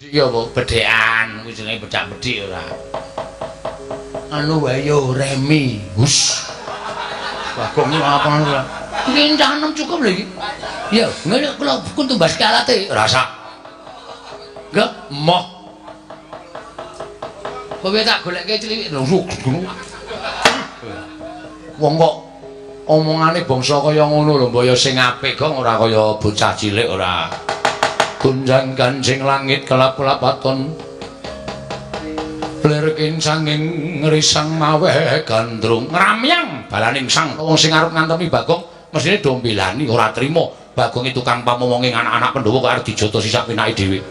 Iki apa bedhekan kuwi jenenge bedak-bedik ora. Anu wae yo remi. Hus. Bagong iki apa ora. Iki cah enom cukup lho iki. Ya, ngene kula kun tumbaske alate. Rasa. Enggak, moh. Kowe tak golekke cliwik lho. Wong kok omongane bangsa kaya ngono lho, mbaya sing apik kok ora kaya bocah cilik ora. Gunjang kancing langit kelap-kelapaton. Lir kincanging ngrisang maweh gandrung ngramyang balaning sang. Wong sing arep ngantemi Bagong mesthine do mbelani ora trima. Bagong tukang pamomonge anak-anak Pandhawa kok arep dijotosi sak penake dhewe.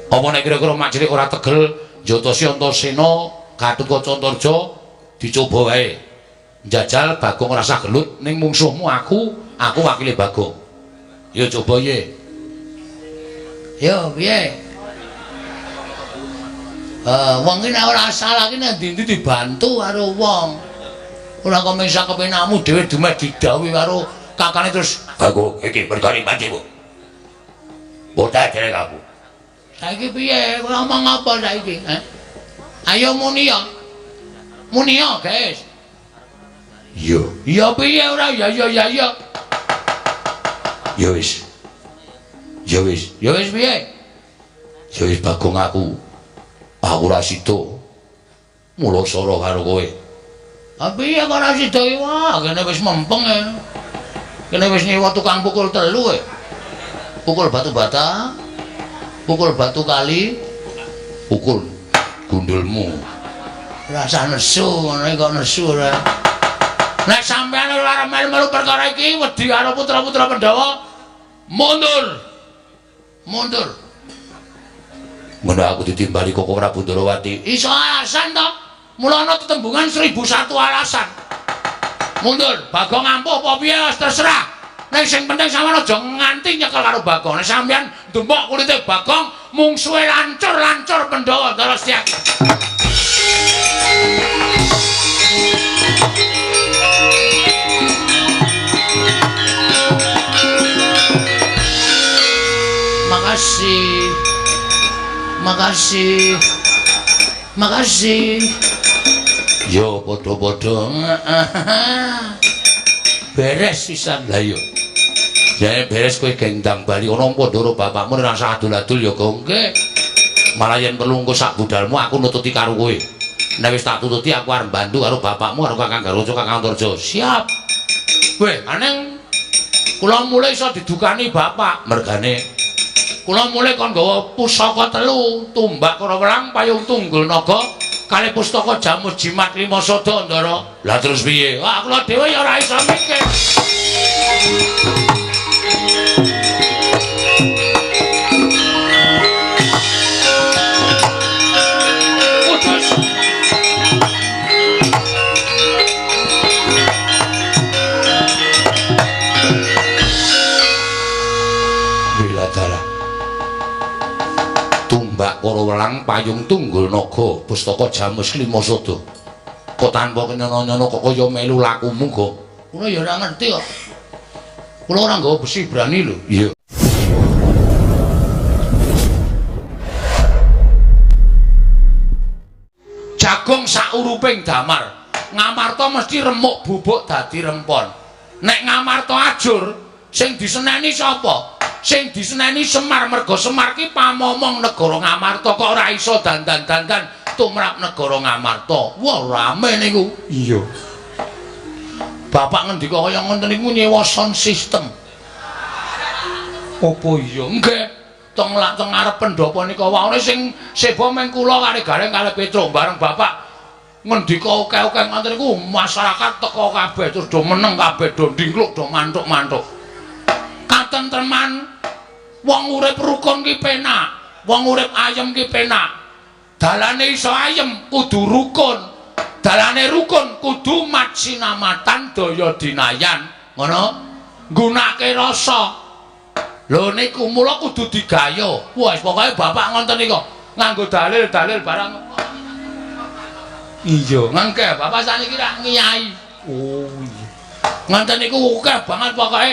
Apa nek kira-kira mak cilik ora tegel njotosi Antasena, Gatotkaca Antarja dicoba wae. Njajal Bagong ora sah gelut ning mungsuhmu aku, aku wakile Bagong. Ya coba ye. Yo piye? Wong iki nek ora salah iki nek ndi-ndi dibantu karo wong. Ora kok mung sak kepenakmu dhewe dumeh didhawuhi karo kakane terus Bagong iki mergane pancimu. Bocah derek aku. Saiki piye? Kowe ngomong apa saiki? Heh? Ayo muni ya. Muni ya, guys. Iya. Iya piye ora? Ya ya ya ya. Ya wis. Ya wis. Ya wis piye? Ya wis Bagong aku. Aku ora sida. Mula sara karo kowe. Ha piye kok ora sida iki? Wah, kene wis mempeng e. Kene wis nyewa tukang pukul telu e. Pukul batu bata, pukul batu kali, pukul gundulmu. Rasa nesu ngono iki kok nesu ora. Nek sampeyan ora melu-melu perkara iki wedi karo putra-putra Pandhawa, mundur. Mundur. Ngono aku ditimbali Koko Prabu Ndorowati. Iso alasan to? Mula ana tetembungan 1001 alasan. Mundur, Bagong ampuh apa piye wis terserah. Nek sing penting sampeyan aja nganti nyekel karo Bagong. Nek sampeyan ndemok kulite Bagong, mungsuhe lancur-lancur Pandhawa Ndara Setyaki. Makasih. Makasih. Makasih. Yo padha-padha. Beres sisan lah yo. Jane beres kowe gendang bali ana Pandhara bapakmu ora usah adul-adul ya Gong. Nggih. Malah yen perlu engko sak budalmu aku nututi karo kowe. Nek wis tak tututi aku arep bantu karo bapakmu karo Kakang Garuca Kakang Antarja. Siap. Weh, aneng kula mulai iso didukani bapak mergane kula mulai kon nggawa pusaka telu, tumbak Karawelang, payung tunggul naga, kalih pustaka jamus jimat lima sada Ndara. Lah terus piye? Wah, kula dhewe ya ora iso mikir. Putus. Wiladara. Tumbak Karawelang, payung tunggul naga, pustaka jamus lima sada. Kok tanpa kenyono-nyono kok kaya melu lakumu kok. Kula ya ora ngerti kok. Kula ora nggawa besi berani lho. Iya. Jagung sauruping damar. Ngamarta mesti remuk bubuk dadi rempon. Nek Ngamarta ajur, sing diseneni sapa? Sing diseneni Semar, merga Semar ki pamomong negara Ngamarta kok ora iso dandan-dandan tumrap negara Ngamarta. Wah, rame niku. Iya. Bapak ngendika kaya ngoten niku nyewa sound system. Apa iya? Nggih. Teng lak teng ngarep pendhapa nika wae sing seba meng kula kali Gareng kali Petruk bareng bapak ngendika akeh-akeh ngoten niku masyarakat teka kabeh terus do meneng kabeh do ndingkluk do mantuk-mantuk. Katentreman wong urip rukun ki penak, wong urip ayem ki penak. Dalane iso ayem kudu rukun. Dalane rukun kudu matsinamatan daya dinayan, ngono. Nggunake rasa. Lho niku mula kudu digayo. Wah, pokoke bapak ngoten niku nganggo dalil-dalil barang. Iya, ngengke bapak saniki rak ngiyai. Oh iya. Ngoten niku akeh banget pokoke.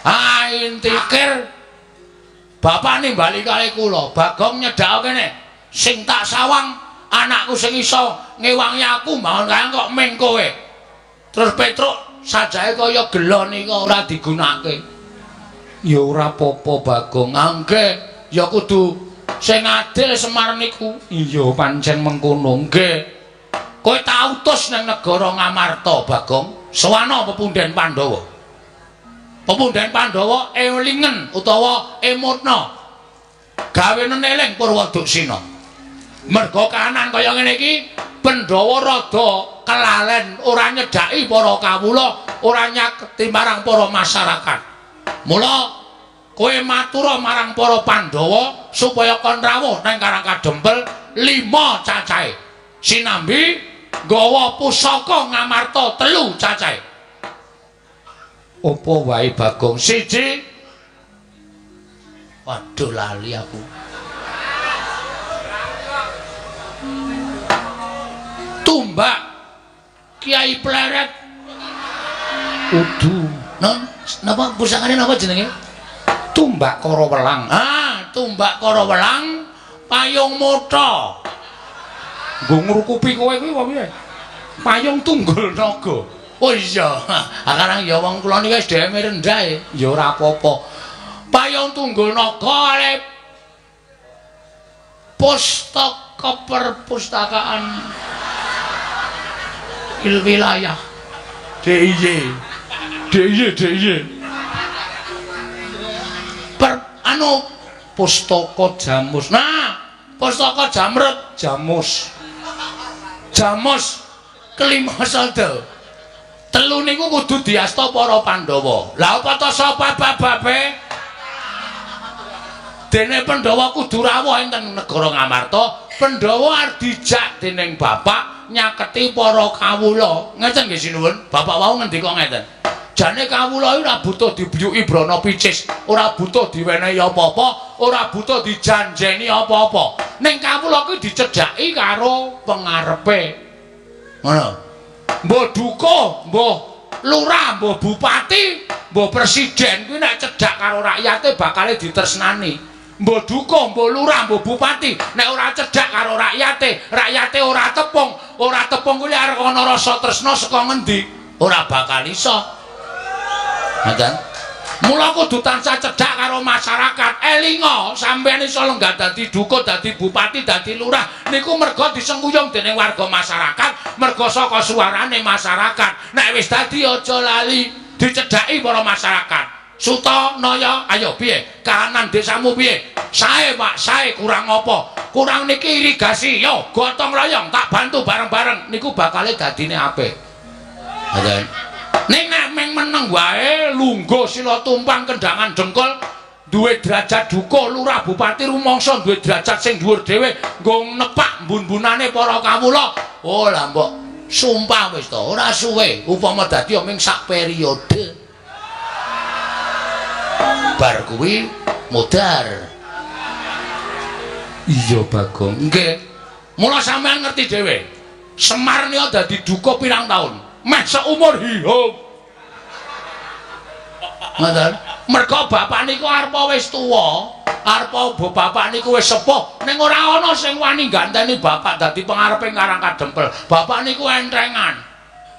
Ah, intikir Bapak nimbali kali kula, Bagong nyedhak kene. Sing tak sawang anakku sing iso ngewangi aku mbangun kayang kok ming kowe. Terus Petruk sajake kaya gelo nika ora digunakake. Ya ora apa-apa Bagong, angge ya kudu sing adil Semar niku. Iya pancen mengkono. Nggih. Kowe tak utus nang negara Ngamarta, Bagong. Sowana pepunden Pandhawa. Pepunden Pandhawa elingen utawa emutna. Gawenen eling Purwaduksina. Merga kahanan kaya ngene iki, Pandhawa rada kelalen, ora nyedhaki para kawula, ora nyaketi marang para masyarakat. Mula kowe matura marang para Pandhawa supaya kon rawuh nang Karang Kadempel 5 cacahe. Sinambi nggawa pusaka Ngamarta 3 cacahe. Apa wae Bagong? Siji. Waduh lali aku. Tumbak Kiai Pleret. Udu. Non, napa pusakane napa jenenge? Tumbak Karawelang. Ah, tumbak Karawelang, payung motha. Nggo ngrukupi kowe kuwi apa piye? Payung Tunggul Naga. Oh iya, ha karang ya wong kula niki SDM rendah e. Ya ora apa-apa. Payung Tunggul Naga ale pustaka perpustakaan wilayah DIY. DIY DIY. Per anu Pustaka Jamus. Nah, pustaka Jamret Jamus. Jamus kelima sada. Telu niku kudu diasta para Pandhawa. Lah apa ta sapa bababe? Dene Pandhawa kudu rawuh ing negara Ngamarta. Pandhawa arep dijak dening bapak nyaketi para kawula. Ngeten nggih sinuwun. Bapak wau ngendika ngeten. Jane kawula iki ora butuh dibyuki brana picis, ora butuh diwenehi apa-apa, ora butuh dijanjeni apa-apa. Ning kawula kuwi dicedhaki karo pengarepe. Ngono. Mbah dukuh, mbah lurah, mbah bupati, mbah presiden kuwi nek cedhak karo rakyate bakale ditresnani. Mbah dukuh, mbah lurah, mbah bupati nek ora cedhak karo rakyate, rakyate ora tepung kuwi arep ana rasa tresna saka ngendi? Ora bakal iso. Ngoten. Mula kudu tansah cedhak karo masyarakat. Elinga sampeyan iso lenggah dadi dukuh, dadi bupati, dadi lurah niku merga disengkuyung dening warga masyarakat, merga saka suarane masyarakat. Nek wis dadi aja lali dicedhaki para masyarakat. Suta Naya, ayo piye? Kahanan desamu piye? Sae Pak, sae kurang apa? Kurang niki irigasi. Yo gotong royong tak bantu bareng-bareng niku bakale dadine apik. Ngoten. Ning nek meng meneng wae lungguh sila tumpang kendangan dengkul duwe derajat dukuh lurah bupati rumangsa duwe derajat sing dhuwur dhewe nggo nepak mbun-mbunane para kawula. Oh lah mbok sumpah wis to ora suwe upama dadi ming sak periode. Bar kuwi modar. Iya Bagong. Nggih. Mula sampean ngerti dhewe. Semar nika dadi dukuh pirang taun? Meh seumur hidup. Ngoten. Merga bapak niku arepa wis tuwa, arepa bapak niku wis sepuh, ning ora ana sing wani ganteni bapak dadi pengarepe Karang Kadempel. Bapak niku entrengan.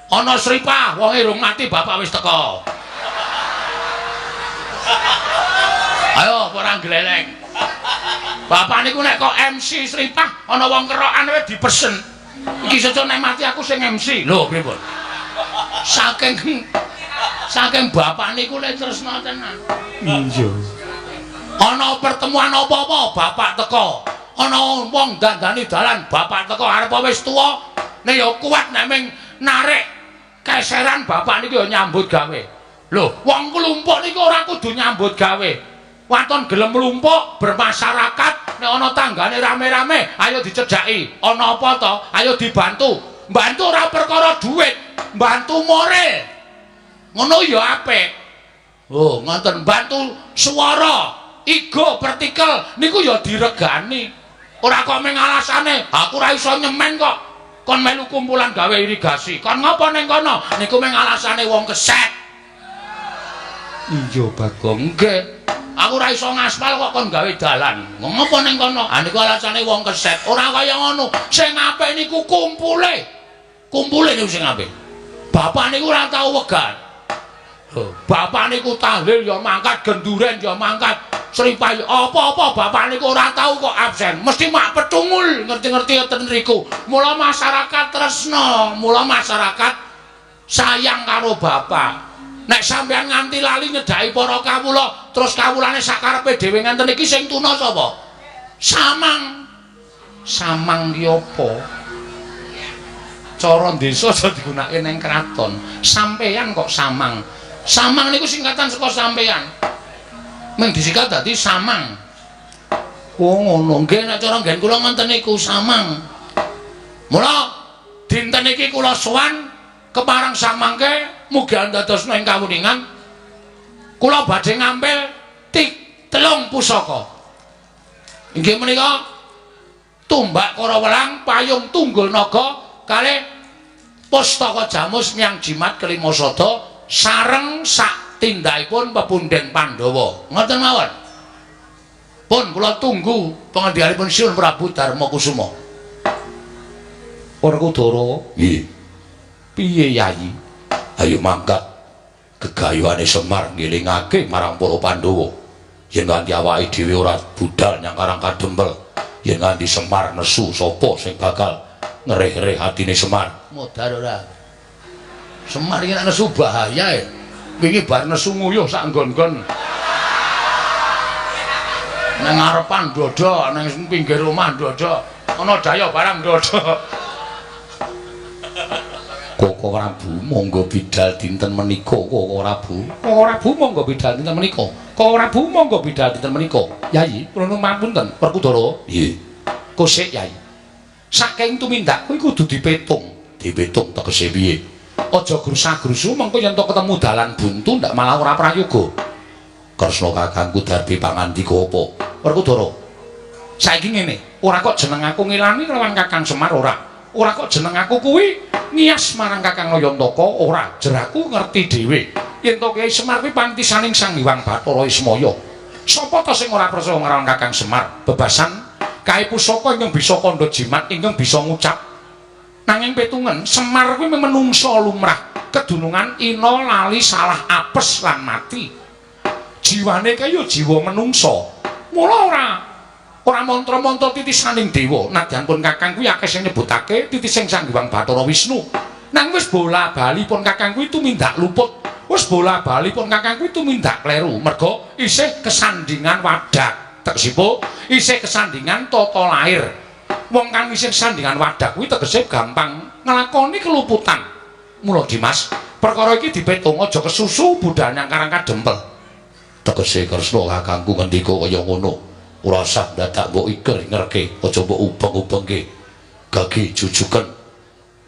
Ana sripah, wonge rung mati bapak wis teka. Ayo ora gleleng. Bapak niku nek kok MC sripah ana wong kerokan wis dipesen. Iki sesuk nek mati aku sing MC. Lho pripun? Saking bapak niku le tresna tenan. Iya. Ana pertemuan apa-apa bapak teka. Ana wong dandani dalan bapak teka arep wis tuwa nek ya kuat nek ming narik keseran bapak niku ya nyambut gawe. Lho, wong klumpuk niku ora kudu nyambut gawe. Waton gelem mlumpuk bermasyarakat nek ana tanggane rame-rame ayo dicedhaki. Ana apa to? Ayo dibantu. Bantu ora perkara duit, bantu moral. Ngono ya apik. Oh, ngoten bantu swara, igo partikel niku ya diregani. Ora kok mung alasane, aku ora iso nyemen kok. Kon melu kumpulan gawe irigasi. Kon ngopo ning kono? Niku mung alasane wong keset. Iya Bagong, nggih. Aku ora iso ngaspal kok kon gawe dalan. Ngopo ning kono? Ah niku alasane wong keset. Ora kaya ngono. Sing apik niku kumpule. Kumpule niku sing apik. Bapak niku ora tau wegan. Bapak niku tahlil ya mangkat, genduren ya mangkat, sripayu apa-apa bapak niku ora tau kok absen. Mesti mak petungul ngerti-ngerti ten riku. Mula masyarakat tresna, mula masyarakat sayang karo bapak. Nek sampean nganti lali nyedhaki para kawula, terus kawulane sakarepe dhewe ngenten iki sing tuna sapa? Samang. Samang ki apa? Cara desa aja digunakake ning kraton. Sampeyan kok samang. Samang niku singkatan saka sampeyan. Mung disikat dadi samang. Oh ngono. Nggih nek cara nggen kula ngoten niku samang. Mula dinten iki kula sowan kepareng samangke mugi andadosna ing kawuningan. Kula badhe ngampil telung pusaka. Inggih menika tumbak Karawelang, payung tunggul naga, kalih pustaka jamus nyang jimat kelima sada sareng sak tindakipun pepunden Pandhawa. Ngoten mawon. Pun kula tunggu pengendikanipun Sinuwun Prabu Darma Kusuma. Werkudara, nggih. Piye Yayi? Ayo mangkat. Gegayuhane Semar ngelingake marang para Pandhawa. Yen nganti awake dhewe ora budal nyang Karang Kadempel, yen nganti Semar nesu sapa sing bakal ngereh-reh atine Semar? Modar ora. Semar iki nek nesu bahaya e. Wingi bar nesu nguyuh sak nggon-nggon. Nang ngarepan ndodok, nang pinggir omah ndodok, ana daya barang ndodok. Koko Prabu monggo bidal dinten menika, Koko Prabu. Koko Prabu monggo bidal dinten menika. Koko Prabu monggo bidal dinten menika. Yayi, kula nuwun pamunten, Werkudara. Nggih. Kosik Yayi. Saking tumindak kuwi kudu dipetung. Dipetung tegese piye? Aja grusa-grusu mengko yen to ketemu dalan buntu ndak malah ora prayoga. Kresna kakangku darbi pangandika apa? Werkudara. Saiki ngene, ora kok jeneng aku ngilani lawan Kakang Semar ora. Ora kok jeneng aku kuwi ngias marang Kakang Nayantaka ora. Jeraku ngerti dhewe. Yen to Kyai Semar kuwi pantisaning Sang Hyang Bathara Ismaya. Sapa to sing ora percaya marang Kakang Semar? Bebasan kae pusaka ingkang bisa kandha jimat ingkang bisa ngucap. Nanging petungen Semar kuwi menungsa lumrah, kedunungan ina lali salah apes lan mati. Jiwane kaya jiwa menungsa. Mula ora mantra-mantra titisaning dewa. Nadyan pun Kakang kuwi akeh sing nyebutake titising Sang Hyang Bathara Wisnu. Nang wis bola-bali pun Kakang kuwi tumindak luput. Wis bola-bali pun Kakang kuwi tumindak kleru. Merga isih kesandingan wadak. Tegesipun isih kesandingan tata lahir. Wong kang isih kesandingan wadak kuwi tegese gampang nglakoni keluputan. Mula Dimas, perkara iki dipetung aja kesusu budal nyang Karang Kadempel. Tegese Kresna kakangku ngendika kaya ngono. Ora usah dadak mbok iker ngerke, aja mbok ubeng-ubengke. Gagi jujuken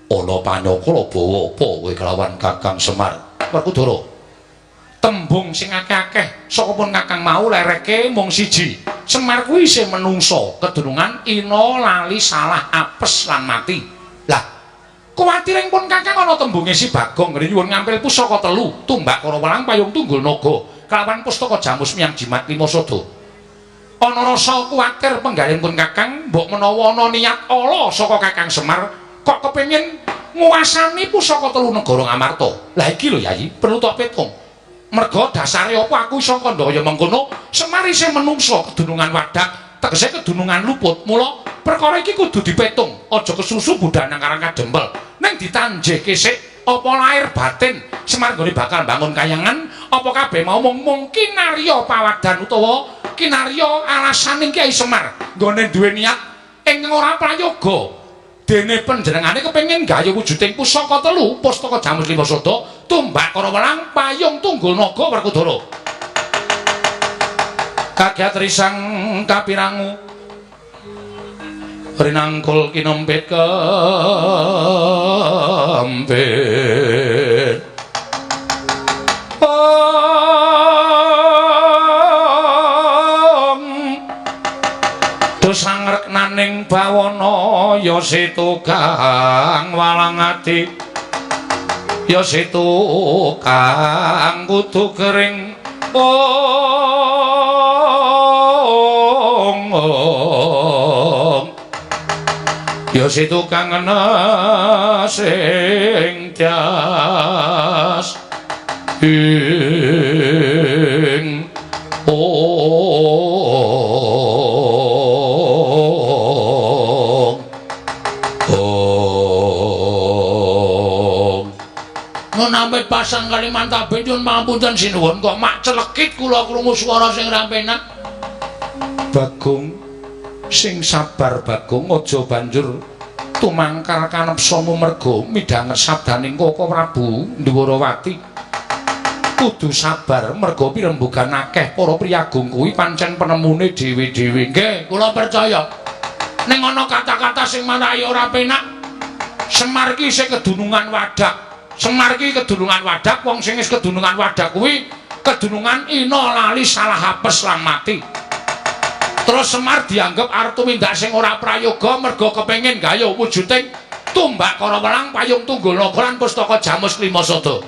ana panyakala bawa apa kowe kelawan Kakang Semar. Werkudara. Tembung sing akeh-akeh saka pun Kakang mau lereke mung siji. Semar kuwi isih menungsa, kedunungan ina lali salah apes lan mati. Lah, kuwatire pun Kakang ana tembunge si Bagong ngene nyuwun ngampil pusaka telu, tumbak Karawelang payung tunggul naga, kelawan pustaka jamus miyang jimat lima sada. Ana rasa kuwatir penggalih pun Kakang mbok menawa ana niat ala saka Kakang Semar kok kepengin nguasani pusaka telu negara Ngamarta. Lah iki lho Yayi, perlu tok petung. Merga dasare apa aku iso kandha kaya mengkono, Semar isih menungsa kedunungan wadak, tegese kedunungan luput. Mula perkara iki kudu dipetung, aja kesusu budal nang Karang Kadempel. Ning ditanjihke sik apa lahir batin Semar nggone bakal bangun kayangan, apa kabeh mau mung kinarya pawadan utawa kinarya alasaning Kyai Semar nggone duwe niat ing ora prayoga. Dene panjenengane kepengin gayuh wujuding pusaka telu, pustaka jamus lima sada, tumbak Karawelang, payung tunggul naga Werkudara. Kagiat risang kapirangu rinangkul kinempit kempit. Sangreknaning bawana ya situ kang walang ati, ya situ kang kudu kering. Om. Ya situ kang ana sing tias ing ong ong. Nun ampit pasang Kalimantan nyuwun pangapunten sinuwun kok mak celekit kula krungu swara sing ra penak. Bagong sing sabar Bagong, aja banjur tumangkar kanepsamu merga midhanget sabdaning Koko Prabu Ndwarawati. Kudu sabar merga pirembugan akeh para priyagung kuwi pancen penemune dhewe-dhewe. Nggih, kula percaya. Ning ana kata-kata sing marai ora penak. Semar ki isih kedunungan wadak. Semar ki kedunungan wadak, wong sing wis kedunungan wadak kuwi kedunungan ina lali salah apes lan mati. Terus Semar dianggep arep tumindak sing ora prayoga merga kepengin gayuh wujuding tumbak kara welang payung tunggul naga lan pustaka Jamus Klima Sada.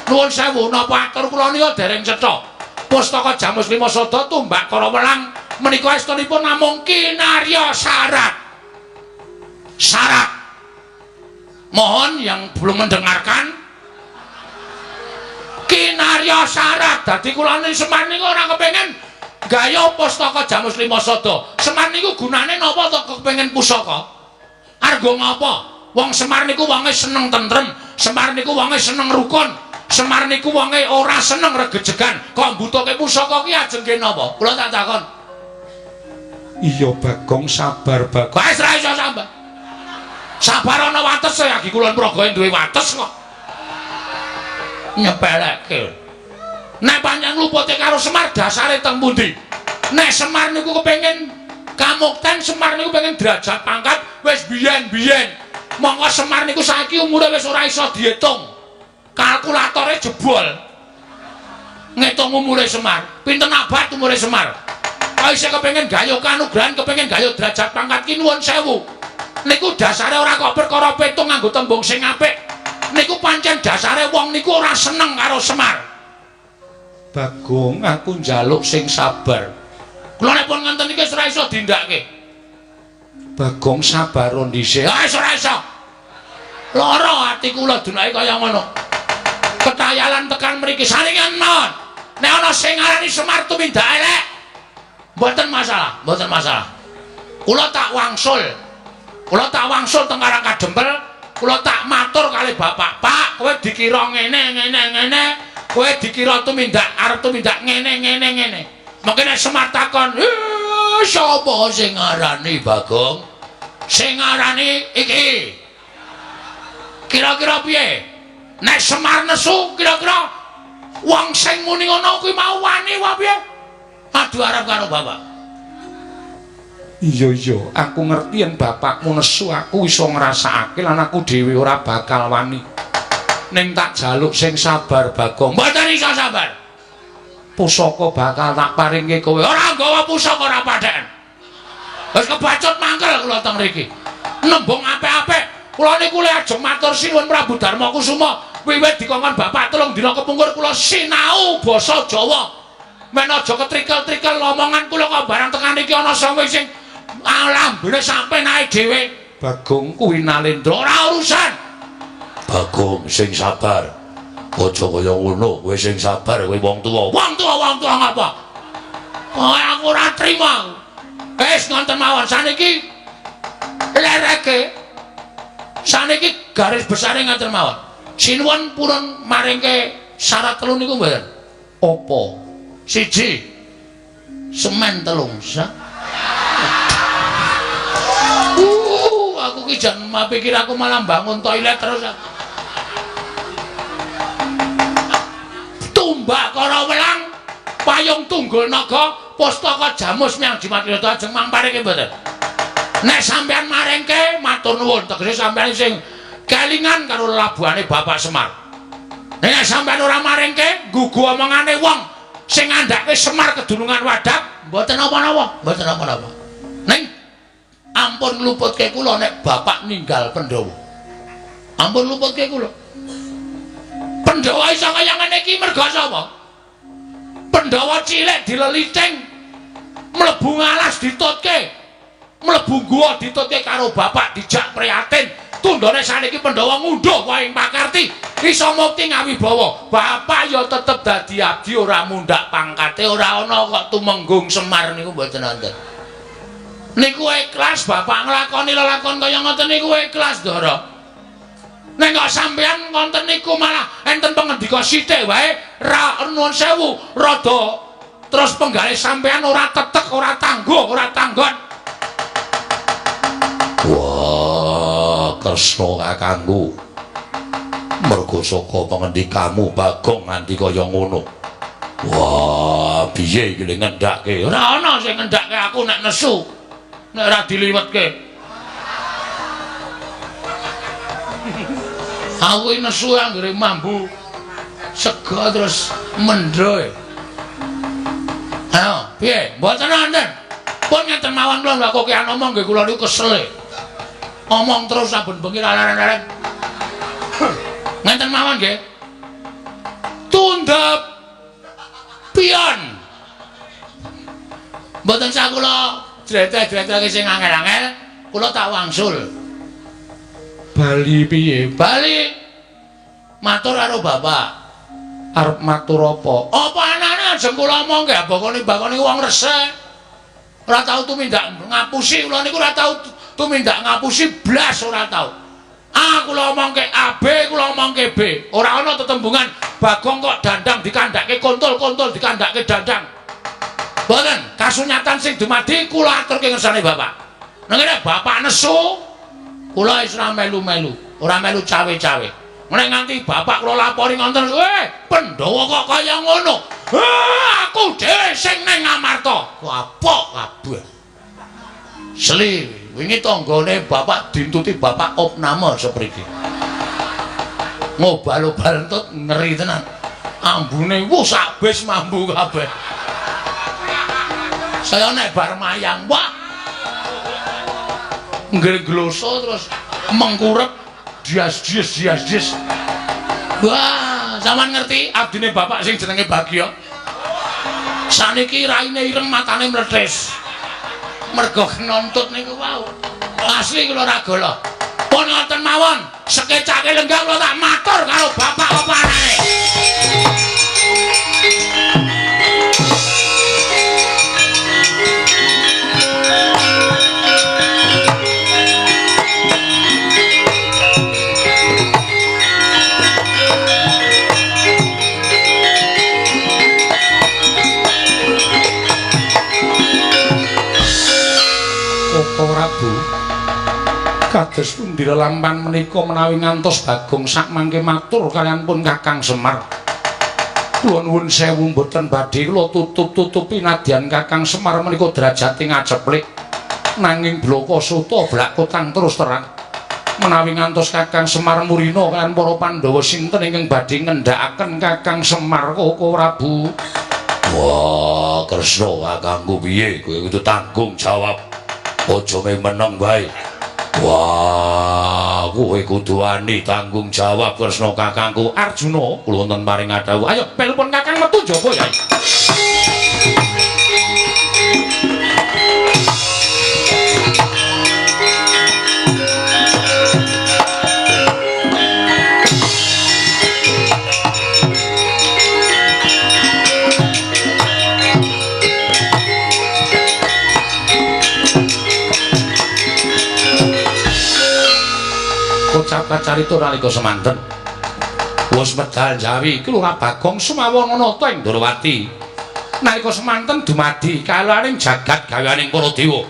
Nuwun sewu, napa atur kula nika dereng cetha. Pustaka Jamus Klima Sada tumbak kara welang menika estunipun namung kinarya syarat. Syarat. Mohon yang belum mendengarkan, kinarya syarat. Dadi kula Semar niku ora kepengin gaya pustaka Jamus Lima Sada. Semar niku gunane napa to kepengin pusaka? Argo ngapa? Wong Semar niku wonge seneng tentrem, Semar niku wonge seneng rukun, Semar niku wonge ora seneng regejegan. Kok mbutuhke pusaka ki ajeng nggih napa? Kula tak takon. Iya Bagong, sabar Bagong. Wis ra iso sabar. Sabar ana wates ya, iki kula praga duwe wates kok. Nyepelekke. Nek pancen lupute karo Semar dasare teng pundi? Nek Semar niku kepengin kamukten, Semar niku pengen derajat pangkat wis biyen-biyen. Monggo Semar niku saiki umure wis ora iso diitung. Kalkulatore jebol. Ngitung umure Semar. Pinten abad umure Semar? Kok isih kepengin gayuh kanugrahan, kepengin gayuh derajat pangkat ki nuwun sewu. Niku dasare ora kok perkara petung nganggo tembung sing apik. Niku pancen dasare wong niku ora seneng karo Semar. Bagong, aku njaluk sing sabar. Kula nek pun ngenten iki wis ora iso dindakake. Bagong sabar dhisik. Ah wis ora iso. Lara ati kula dunake kaya ngono. Ketayalan tekan mriki saringan mawon. Nek ana sing ngarani Semar tumindak elek, mboten masalah, mboten masalah. Kula tak wangsul. Kula tak wangsul teng Karang Kadempel, kula tak matur kali bapak, "Pak, kowe dikira ngene ngene ngene, kowe dikira tumindak arep tumindak ngene ngene ngene." Mungkin nek Semar takon, "Sapa sing ngarani Bagong?" Sing ngarani iki. Kira-kira piye? Nek Semar nesu, kira-kira wong sing muni ngono kuwi mau wani wae piye? Adu arep karo bapak. Iya iya, aku ngerti yen bapakmu nesu, aku iso ngrasakake lan aku dhewe ora bakal wani. Ning tak jaluk sing sabar Bagong. Mboten iso sabar. Pusaka bakal tak paringke kowe. Ora nggawa pusaka ora padheken. Wis kebacut mangkel kula teng mriki. Nembung apik-apik. Kula niku le ajeng matur sinuwun Prabu Darma Kusuma. Wiwit dikongkon bapak 3 dina kepungkur kula sinau basa Jawa. Men aja ketrikel-trikel omongan kula kok barang tekan iki ana sapa sing lambene sampe naik dhewe. Bagong kuwi Nalendra ora urusan. Bagong sing sabar. Aja kaya ngono, kowe sing sabar kowe wong tuwa. Wong tuwa wong tuwa ngapa? Oh, aku ora trima. Wis ngonten mawon saniki lereke. Saniki garis besare ngoten mawon. Sinuwun purun maringke syarat telu niku mboten. Apa? Siji. Semen 3 sak. Aku ki jan pikir aku malah bangun toilet terus. Tumbak kara welang, payung tunggul naga, pustaka Jamus Miang Jimat Wirata ajeng mangpareke mboten. Nek sampean maringke matur nuwun, tegese sampean sing kelingan karo lelabuhane Bapak Semar. Nek sampean ora maringke, nggugu omongane wong sing ngandhake Semar kedunungan wadak, mboten napa-napa, mboten napa-napa. Ning ampun ngluputke kula nek bapak ninggal Pandhawa. Ampun ngluputke kula. Pandhawa iso kaya ngene iki merga sapa? Pandhawa cilik dileliting, mlebu ngalas ditutke, mlebu bungguwa ditutke karo bapak dijak prihatin. Tundhone saniki Pandhawa ngunduh wae ing pakarti, iso mukti ngawibawa. Bapak ya tetep dadi abdi ora mundhak pangkate, ora ana kok tumenggung Semar niku mboten wonten. Niku ikhlas bapak nglakoni lelakon kaya ngoten niku ikhlas, Ndara. Nek kok sampean ngonten niku malah enten pengendika sithik wae ra nuwun sewu rada terus penggalih sampean ora tetek, ora tangguh, ora tanggon. Wah, Kresna kakangku. Mergo saka pengendikamu Bagong nganti kaya ngono. Wah, piye iki le ngendhake? Ora ana sing ngendhake aku nek nesu. Nek ora diliwetke. Aku iki nesu anggere mambu sega terus mendro. Ayo, piye? Mboten wonten. Pun ngeten mawon kula lha kok kian omong nggih kula niku kesel. Omong terus saben bengi laren-laren. Ngenten mawon nggih. Tundhep pion. Mboten sak kula jretreh-jretrehke sing angel-angel, kula tak wangsul. Bali piye? Bali matur karo bapak. Arep matur apa? Apa anane ajeng kula omongke bakone-bakone wong resik. Ora tau tumindak ngapusi kula niku ora tau tumindak ngapusi blas ora tau. A kula omongke A, B kula omongke B. Ora ana tetembungan Bagong kok dandang dikandhake kontol, kontol dikandhake dandang. Mboten, kasunyatan sing dumadi kula aturke ngersane bapak. Nang ngene bapak nesu, kula wis ora melu-melu, ora melu cawe-cawe. Nek nganti bapak kula lapori ngoten, Pandhawa kok kaya ngono. Aku dhewe sing ning Ngamarta. Kapok kabeh. Seli, wingi tanggane bapak dintuti bapak opname sepriki. Ngobal-obal entut ngeri tenan. Ambune wuh sak bis mambu kabeh. Saya nek bar mayang, wah. Nggih gloso terus mengkurep dias dias dias dias. Wah, sampean ngerti abdine bapak sing jenenge Bagya. Saniki raine ireng matane mlethis. Mergo nontut niku wau. Asli kula ora golo. Pun ngoten mawon, sekecake lenggah kula tak matur karo bapak apa anane. Koko Prabu, kados pundi lelampan menika menawi ngantos Bagong sakmangke matur kaliyan pun Kakang Semar. Kula nuwun sewu mboten badhe kula tutup-tutupi nadyan Kakang Semar menika derajate ngaceplik. Nanging blaka suta blak kotang terus terang. Menawi ngantos Kakang Semar murina kaliyan para Pandhawa sinten ingkang badhe ngendhakaken Kakang Semar Koko Prabu? Wah, Kresna kakangku piye kowe kudu tanggung jawab. Aja mung meneng wae. Wah, kowe kudu wani tanggung jawab Kresna kakangku. Arjuna, kula wonten paring dhawuh. Ayo telepon Kakang metu njaba ya. Kocap kacarita nalika semanten wis medal Jawi Kelurahan Bagong sumawon nata ing Ndorowati. Nalika semanten dumadi kalaning jagat gaweaning para dewa.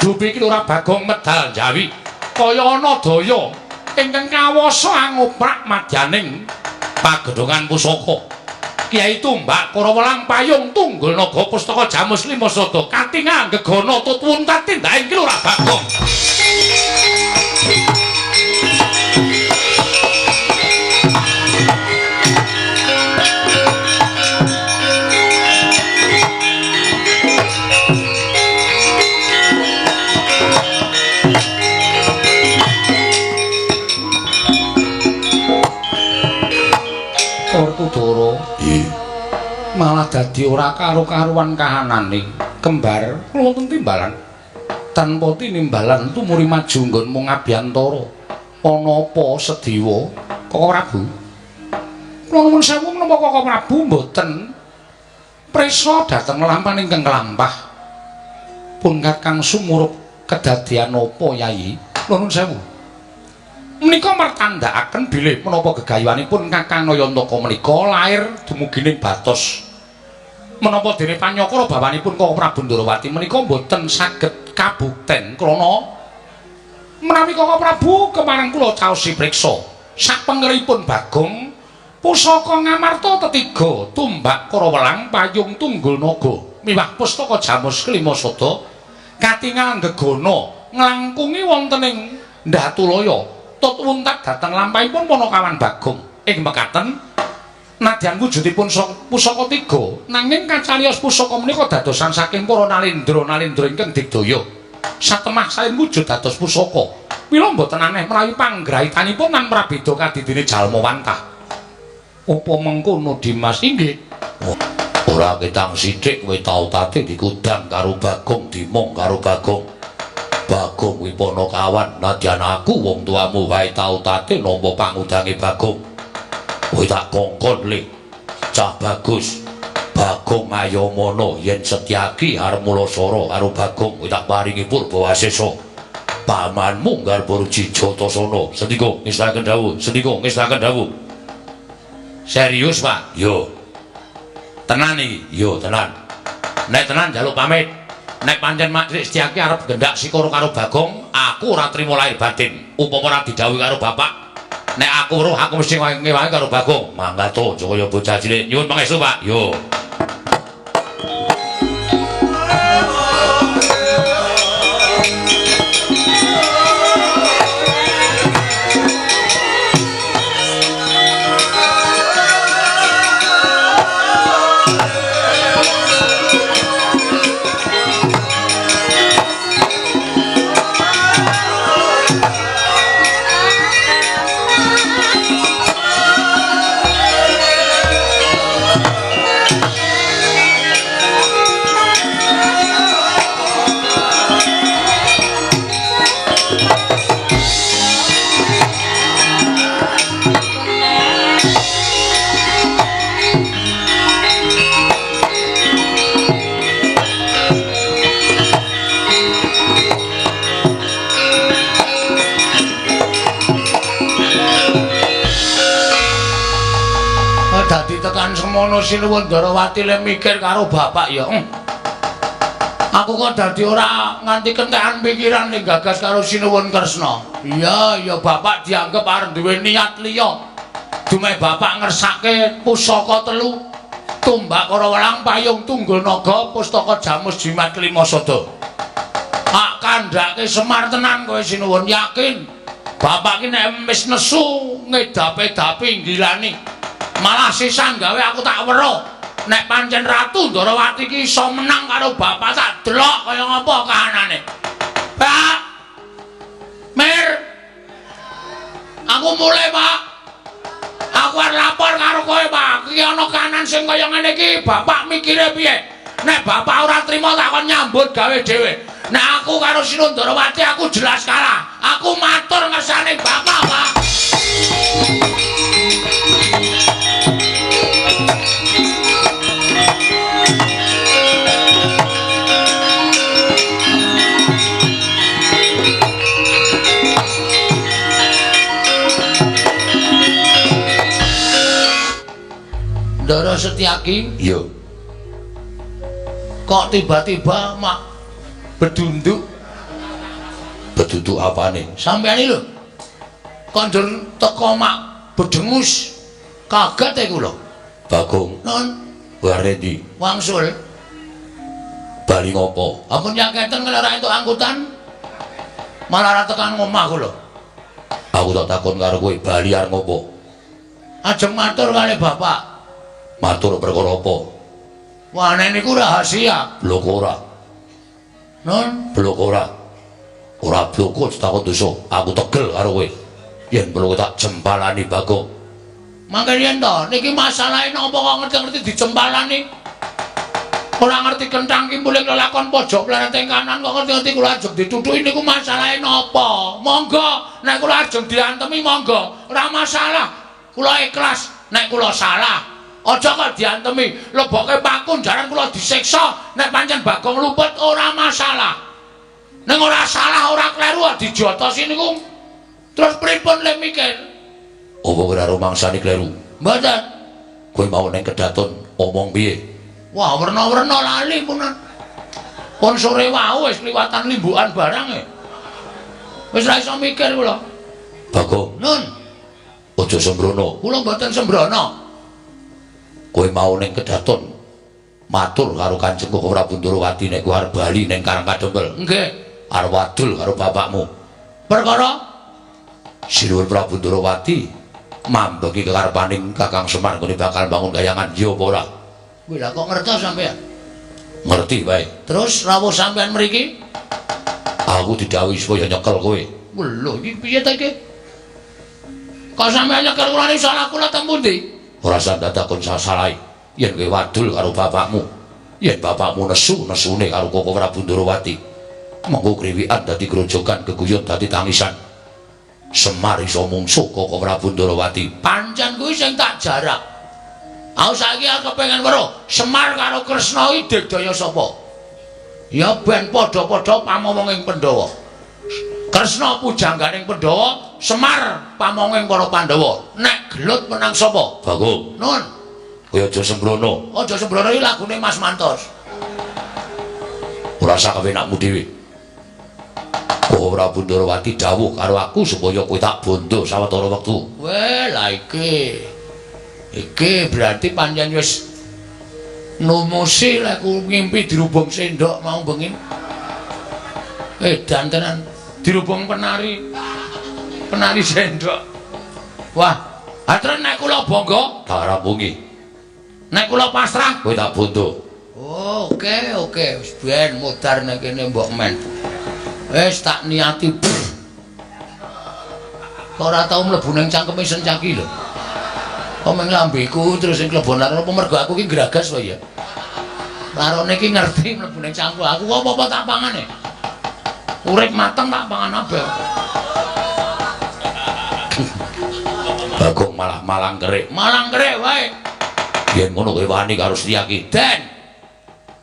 Dupi Kelurahan Bagong medal Jawi kaya ana daya ingkang kawasa angoprak madyaning pagedhongan pusaka. Kyai Tumbak Kurawa lang payung tunggul naga pustaka jamus lima sada katingal gegana tutwun tatindhaing Kelurahan Bagong. Werkudara malah dadi ora karo-karuan kahanane. Kembar kula wonten timbalan. Tanpa tinimbalan tumuri maju nggonmu ngabiyantara. Ana apa Sediwa Koko Prabu? Kula nuwun sewu menapa Koko Prabu mboten prisa dhateng lampahan ingkang lampah. Pun Kakang sumurup kedadian apa Yayi? Kula nuwun sewu. Menika mertandhakaken bilih menapa gegayuhanipun Kakang Nayantaka menika lair dumugi ning batos. Menapa dene panyakara bawanipun Koko Prabu Ndorowati menika mboten saged kabukten krana menawi Koko Prabu kemareng kula caosi priksa sapengeripun Bagong pusaka Ngamarta tetiga tumbak Karawelang payung tunggul naga miwah pustaka Jamus kelima sada katingal gegana nglangkungi wonten ing Ndatulaya tut wuntat dhateng lampahipun Panakawan Bagong ing mekaten nadyan wujudipun pusaka tiga nanging kacarios pusaka menika dadosan saking para nalendra-nalendra ingkang digdaya satemah saling wujud dados pusaka. Mila mboten aneh menawi panggrahitanipun lan prabeda kadidene jalma wantah. Apa mengkono Dimas? Inggih. Ora ketang sithik kowe tau tate dikudang karo Bagong, dimong karo Bagong. Bagong kuwi Panakawan, nadyan aku wong tuamu wae tau tate nampa pangudange Bagong. Kowe tak kongkon le, cah bagus. Bagong ayamana yen Setyaki arep mulasara karo Bagong kowe tak paringi purba wasesa. Pamanmu Garbaruji Jatasana. Sendika ngestaken dawuh, sendika ngestaken dawuh. Serius, Pak? Yo. Tenan iki? Yo, tenan. Nek tenan njaluk pamit. Nek pancen Mak Setyaki arep gendak sikara karo Bagong, aku ora trima lahir batin. Upama ora didhawuhi karo bapak, nek aku weruh aku mesti ngewangi karo Bagong. Mangga to, aja kaya bocah cilik. Nyuwun pangestu, Pak. Yo. Dadi tekan semono Sinuwun Ndarawati le mikir karo bapak ya. Aku kok dadi ora nganti kentekan pikiran ning gagas karo Sinuwun Kresna. Iya, ya bapak dianggep arep duwe niat liya. Dumeh bapak ngersake pusaka telu, tumbak Karawelang, payung tunggul naga, pustaka Jamus Jimat kelima sada. Tak kandhake Semar tenan kowe Sinuwun, yakin. Bapak ki nek wis nesu ngedape-dape nggilani. Malah sisan gawe aku tak weruh. Nek pancen Ratu Ndarawati ki iso menang karo bapak tak delok kaya ngapa kahanane. Pak. Mir. Aku mulai, Pak. Aku arep lapor karo kowe, Pak. Iki ana kahanan sing kaya ngene iki, bapak mikire piye? Nek bapak ora trima tak kon nyambut gawe dhewe. Nek aku karo Sinuwun Ndarawati aku jelas kalah. Aku matur ngersane bapak, Pak. Ndara Setyaki, yo. Kok tiba-tiba mak bedunduk? Bedunduk apane? Sampeyan iki lho. Kok njur teko mak bedengus. Kaget e kula. Bagong. Non, Ware ndi? Wangsul. Bali ngopo? Ampun yaketen ora entuk angkutan. Malah ora tekan ngomah kula. Aku tak takon karo kowe, bali arep ngopo? Ajeng matur kali bapak. Matur perkara apa? Wah, nek niku rahasia. Blok ora. Non, blok ora. Ora bloko takon dosa. Aku tegel karo kowe. Yen perlu tak jempalani Bagong. Mangke yen to, niki masalahe napa kok ngerti-ngerti dijempalani? Ora ngerti kenthang kimpuling lelakon pojok plerete kanan kok ngerti-ngerti kula ajeng ditutuki niku masalahe napa? Monggo, nek kula ajeng diantemi monggo, ora masalah. Kula ikhlas nek kula salah. Aja kok diantemi, lebokke paku jaran kula disiksa, nek pancen Bagong luput ora masalah. Ning ora salah ora kleru kok dijotosi niku. Terus pripun le mikir? Apa ora rumangsani kleru? Mboten. Kowe mau ning kedaton omong piye? Wah, werna-werna lali punan. Pun sore wau wis kliwatan limbukan barang e. Wis ra iso mikir kula. Bagong, Nun, aja sembrono. Kula mboten sembrono. Kowe mau ning kedaton matur karo Kanjeng Koko Prabu Ndorowati nek kowe arep bali ning Karang Kadempel. Nggih. Arep wadul karo bapakmu. Perkara Sinuwun Prabu Ndorowati mambeki kekarepaning Kakang Semar nggone bakal bangun gayangan ya apa ora? Kuwi lha kok ngertos sampean? Ngerti wae. Terus rawuh sampean mriki? Aku didhawuhi supaya nyekel kowe. Lho, iki piye ta iki? Kok sampean nyekel kula niku salah kula teng pundi? Ora usah takon salah. Yen kowe wadul karo bapakmu, yen bapakmu nesu, nesune karo Koko Prabu Ndorowati. Monggo kriwikan dadi grojogan, geguyon dadi tangisan. Semar iso mungsuh Koko Prabu Ndorowati. Pancen kuwi sing tak jarak. Aku saiki aku kepengin weruh Semar karo Kresna iki digdaya sapa? Ya ben padha-padha pamomong ing Pandhawa. Kresna pujangganing Pandhawa, Semar pamonging para Pandhawa. Nek gelut menang sapa? Bagong. Nun, kowe aja sembrono. Aja sembrono iki lagune Mas Mantos. Ora usah kepenakmu dhewe. Koko Prabu Ndorowati dawuh karo aku supaya kowe tak bondo sawetara wektu. Weh, lah iki. Iki berarti pancen wis numusi lek ku ngimpi dirubung sendok mau bengi. Edan tenan dirubung penari. Penari sendok. Wah, atren nek kula bangga tak rampungi. Nek kula pasrah kowe tak bondo. Oh, oke oke wis ben modar nek kene mbok men. Wis tak niati. Kok ora tau mlebu ning cangkeme Sencaki lho. Kok meng lambeku terus sing klebon laro apa mergo aku ki gragas wae ya. Larone ki ngerti mlebu ning cangkem aku kok apa-apa tak pangane. Urip mateng tak pangan abeh. Bagong malah malang kerik. Malang kerik wae. Yen ngono kowe wani karo Setyaki. Den.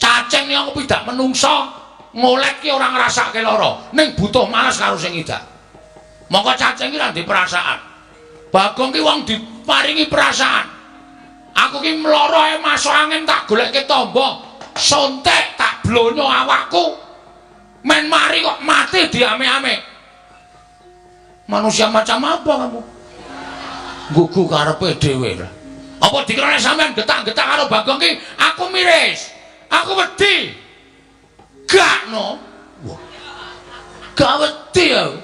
Cacing iki aku pidak menungsa, ngolek ki ora ngrasake lara, ning butuh males karo sing idak. Mongko cacing ki ra ndek perasaan. Bagong ki wong diparingi perasaan. Aku ki mloro ae masuk angin tak golekke tamba, sontek tak blonyo awakku. Men mari kok mati diame-ame. Manusia macam apa kamu? Gugu karepe dhewe. Apa dikira nek sampean getak-getak karo Bagong ki aku miris. Aku wedi. Gak no. Wah. Gak wedi aku.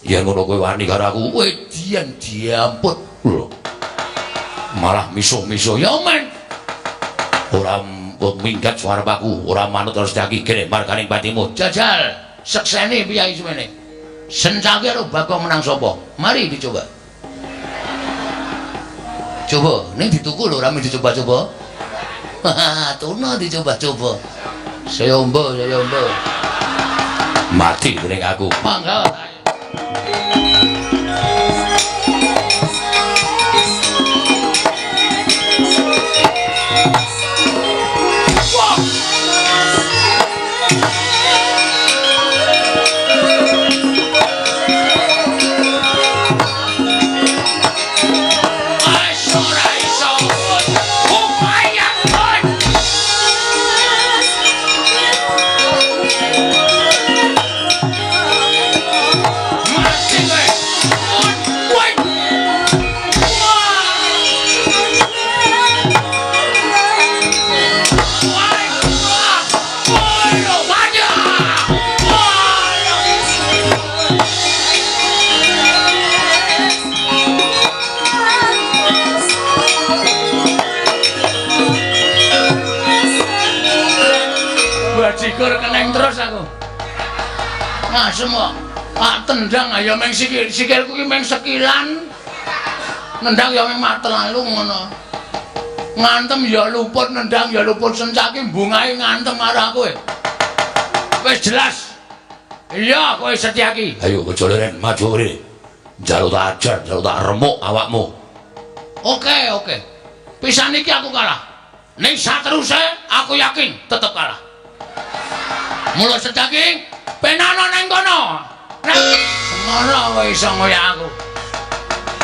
Yen ngono kowe wani karo aku. Wedian diamput. Lho. Malah misuh-misuh. Ya men. Ora minggat suara aku, ora manut terus Setyaki kene marganing patimu. Jajal, sekseni piyai semene. Sencaki karo Bagong menang sapa? Mari dicoba. Coba, ning dituku lho rame dicoba-coba. Tuna dicoba-coba. Saya ombo, saya ombo. Mati dening aku. Mangga. Bajigur keneng terus aku. Ngasem kok. Tak tendang ya meng sikil, sikilku ki meng sekilan. Nendang ya meng matelalu ngono. Ngantem ya luput, nendang ya luput, Sencaki mbungahe ngantem karo aku. Wis jelas. Iya, kowe Setyaki. Ayo aja leren, maju rene. Njaluk tak ajar, njaluk tak remuk awakmu. Oke, oke. Pisan iki aku kalah. Ning sateruse aku yakin tetep kalah. Mula Setyaki penano nang kono. Nek ngono kowe iso ngoyak aku.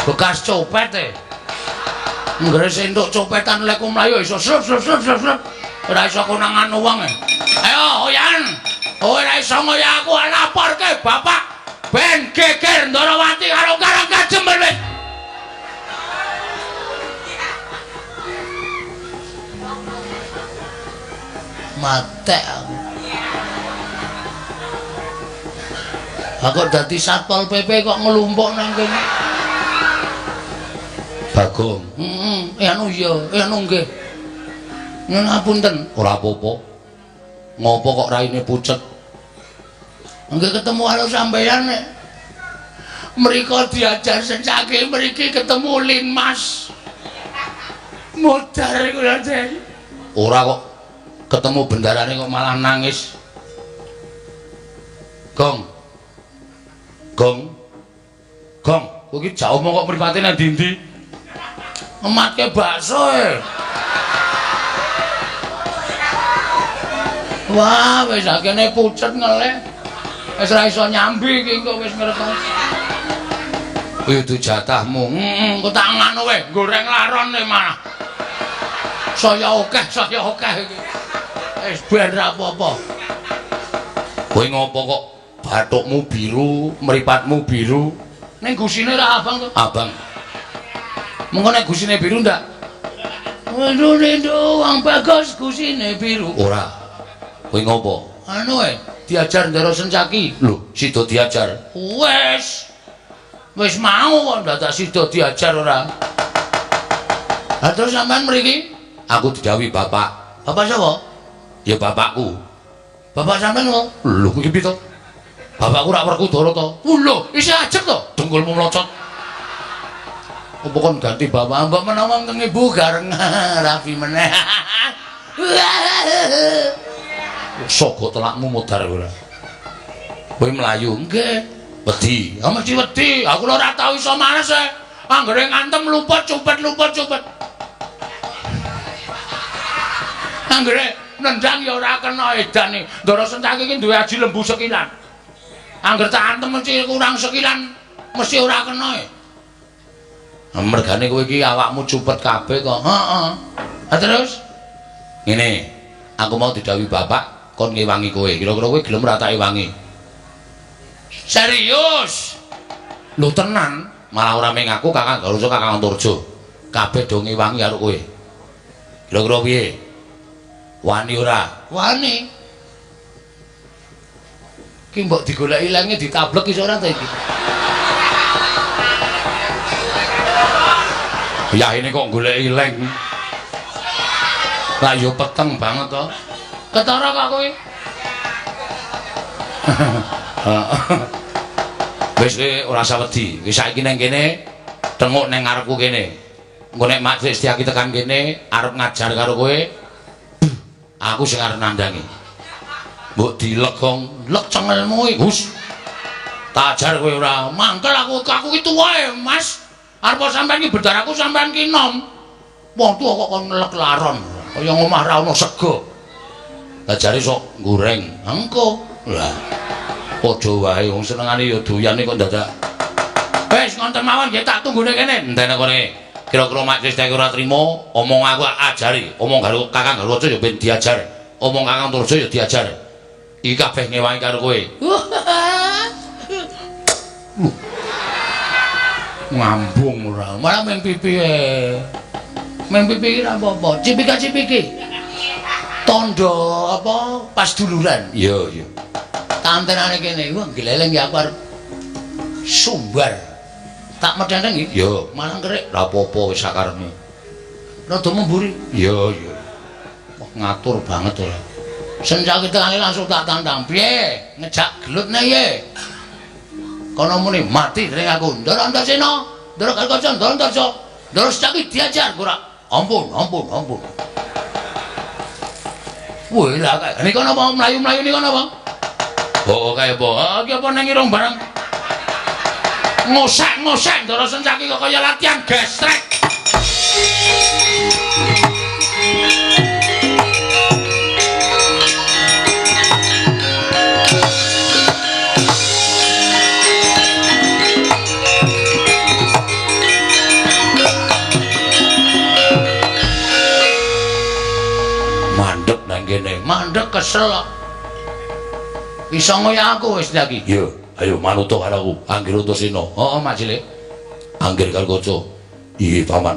Bekas copet e. Nggres entuk copetan lek mlayu iso slup slup slup slup. Ora iso konangan wong e. Ayo oyan. Ora iso ngoyak aku, laporke bapak ben geger Ndarawati karo Karang Kajem wis. Matek aku. Aku dadi Satpol PP kok nglumpuk nang kene. Bagong. Heeh, anu iya, anu nggih. Nyuwun ngapunten. Ora apa-apa. Ngopo kok raine pucet? Nggih ketemu karo sampeyan nek mriko diajar Sencaki, mriki ketemu Linmas. Modar iku lho, Den. Ora kok ketemu bendarane kok malah nangis. Gong. Gong. Gong, kowe iki jauh mong kok mripate nang ndi-ndi? Ngematke bakso e. Wah, wis akene pucet ngelih. Wis ora iso nyambi iki kok wis ngertos. Kuwi dudu jatahmu. Heeh, kok tak nganu we, goreng laron e malah. Saya akeh iki. Wis ben ra apa-apa. Kowe ngopo kok bathukmu biru, mripatmu biru? Ning gusine ra abang to? Abang. Mengko nek gusine biru ndak? Waduh, rindu wong bagus gusine biru. Ora. Kowe ngopo? Anu e, diajar Ndara Sencaki. Lho, sida diajar. Wis. Wis mau kok ndadak sida diajar ora. Lah terus sampean mriki? Aku didhawuhi bapak. Bapak sapa? Ya bapakku. Bapak sampean kok? Lho, kuwi piye to? Bapakku rak Werkudara to. Lho, isih ajeg to? Dengkulmu mlocot. Apa kon ganti bapak? Mbok menawa wong ibu gareng rapi meneh. Sogo telakmu modar ora. Kowe mlayu? Nggih. Wedi. Ya mesti wedi. Aku lho ora tau iso males e. Anggere ngantem luput cupet luput cupet. Anggere nendang ya ora kena edane. Ndara Sencaki iki duwe aji lembu sekilan. Angger tak antem mesti kurang sekilan, mesti ora kena e. Mergane kowe iki awakmu cupet kabeh kok. Heeh. Ha terus ngene, aku mau didhawuhi bapak kon ngewangi kowe. Kira-kira kowe gelem ora tak ewangi? Serius? Lho tenan, malah ora mung aku, Kakang Garuca, Kakang Antarja. Kabeh do ngewangi karo kowe. Kira-kira piye? Wani ora? Wani. Ki mbok digoleki lenge ditablek iso ora ta iki? Ya ini kok goleki leng. Lah yo peteng banget to. Ketara kok kowe? Wis kowe ora usah wedi. Wis saiki nang kene tenguk nang ngarepku kene. Engko nek Mak Setyaki tekan kene arep ngajar karo kowe, aku sing arep nandangi. Mbok dilek gong, lek cengelmu iki. Hus. Tak ajar kowe ora. Mangkel aku, aku ki tuwa e, Mas. Arep sampean ki bendaraku sampean ki nom. Wong tuwa kok kon ngelek laron. Kaya ngomah ra ono sego. Lah jare sok goreng. Engko. Lah padha wae wong senengane ya doyane kok dadak. Wis ngonten mawon nggih tak tunggune kene. Entene kene. Kira-kira Mak Setyaki ora trimo, omong aku ajari, omong karo Kakang Garuca ya ben diajar, omong Kakang Antarja ya diajar. Iki kabeh ngewangi karo kowe. Ngambung ora. Malah ming pipi e. Ming pipi iki ora apa-apa. Cipika-cipiki. Tandha apa pas duluran. Iya, iya. Tantenane kene. Wah, gleleng ya aku arep sumbar. Tak medhenteng iki. Iya. Malah kerik. Ora apa-apa wis sakarepmu. Rada memburi. Iya, iya. Wah, ngatur banget ora. Sencaki tekane langsung tak tantang. Piye? Ngejak gelut ne piye? Kono muni mati dening aku. Ndara Antasena, Ndara Garuda, Ndara Antarja. Ndara Setyaki diajar ora. Ampun, ampun, ampun. Wih, lah kae. Nika napa mlayu-mlayu nika napa? Oh, kae apa? Ah, iki apa nang irung barang? Ngosek-ngosek Ndara Sencaki kok kaya latihan gesrek. Mandek nang kene, mandek kesel kok. Iso ngoyak aku wis lagi. Iya, ayo manut karo aku, Anggir Antasena. Heeh, Mak Cilik. Anggir Kalkaca. Iya, Paman.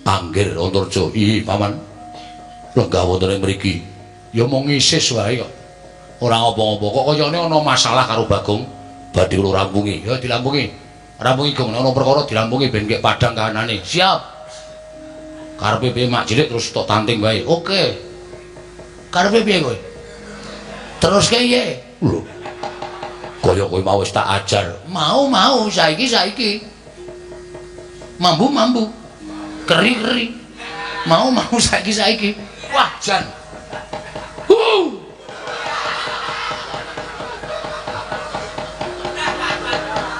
Anggir Antarja. Iya, Paman. Lenggah wonten ing mriki. Ya mung ngisis wae kok. Ora apa-apa kok kayane ana masalah karo Bagong. Badhe kula rampungi. Ya dilampungi. Rampungi Gong, ana perkara dilampungi ben gek padhang kahanane. Siap. Karepe piye Mak Cilik terus tok tanting wae. Oke. Karepe piye kowe? Terus piye? Lho. Kaya kowe mau wis tak ajar. Mau-mau saiki-saiki. Mambu-mambu. Keri-keri. Mau-mau saiki-saiki. Wah, jan.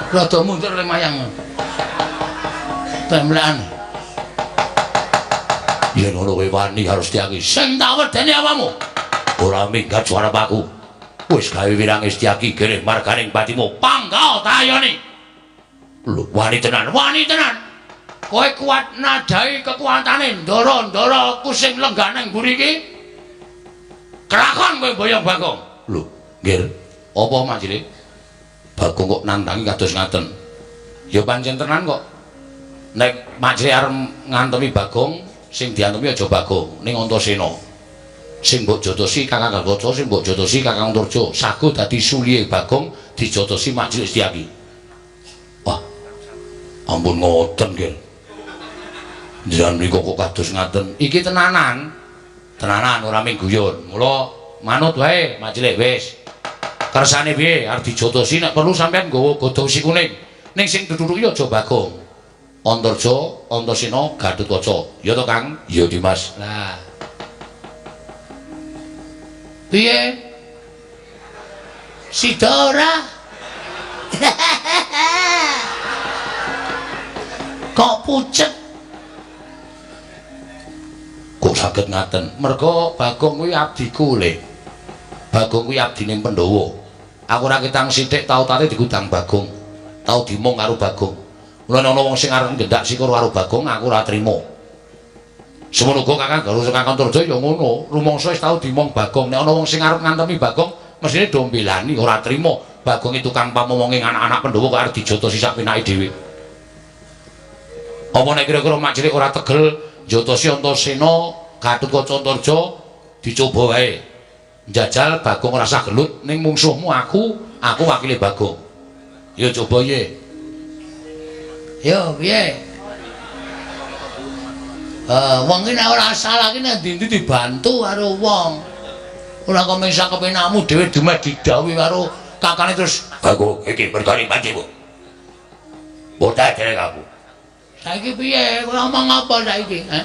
Rada mundur le mayang. Temblekan. Yen ngono kowe wani harus Setyaki. Sing tak wedeni awamu. Ora minggat suara aku. Wis gawe wirange Setyaki gereh marganing patimu. Panggah tayone. Lho, wani tenan, wani tenan. Kowe kuat nadai kekuatane ndara-ndara aku sing lenggah nang mburi iki. Kelakon kowe boyong Bagong. Lho, nggih. Apa Mak Cilik? Bagong kok nantangi kados ngaten. Ya pancen tenan kok. Nek Mak Cilik arep ngantemi Bagong, sing diantemi aja Bagong, ning Antasena. Sing mbok jotosi Kakang Gatot, sing mbok jotosi Kakang Antarja, sago dadi sulihe Bagong dijotosi Mak Cilik Setyaki. Wah. Ampun ngoten, nggih. Njenengan mriku kok kados ngaten. Iki tenanan. Tenanan ora mung guyon. Mula manut wae Mak Cilik wis. Kersane piye arep dijotosi nek perlu sampean nggawa godhong si kuning. Ning sing ditutuki aja Bagong. Antarja, Antasena, Gatotkaca. Ya to, Kang? Ya, Dimas. Lah. Piye? Sida ora? Kok pucet? Kok saged ngaten? Merga Bagong kuwi abdiku, Le. Bagong kuwi abdine Pandhawa. Aku ora ketang sithik tau tate digudang Bagong. Tau dimong karo Bagong. Mula nek ana wong sing arep ngendak sikur karo Bagong, aku ora trima. Semono uga Kakang Garuda Kakang Antarja ya ngono, rumangsa wis tau dimong Bagong. Nek ana wong sing arep ngantemi Bagong, mesthine do mbelani, ora trima. Bagong iki tukang pamomonge anak-anak Pandhawa kok arep dijotosi sak penake dhewe. Apa nek kira-kira Mak Cilik ora tegel njotosi Antasena, Gatotkaca Antarja dicoba wae. Njajal Bagong ora usah gelut ning mungsuhmu aku, aku wakile Bagong. Ya coba ye. Yo piye? Wong iki nek ora salah iki nek ndi-ndi dibantu karo wong. Ora kok mung sak kepenakmu dhewe dumeh didhawuhi karo kakane terus Bagong iki mergane pancimu. Bocah derek aku. Saiki piye? Kowe ngomong apa saiki, eh?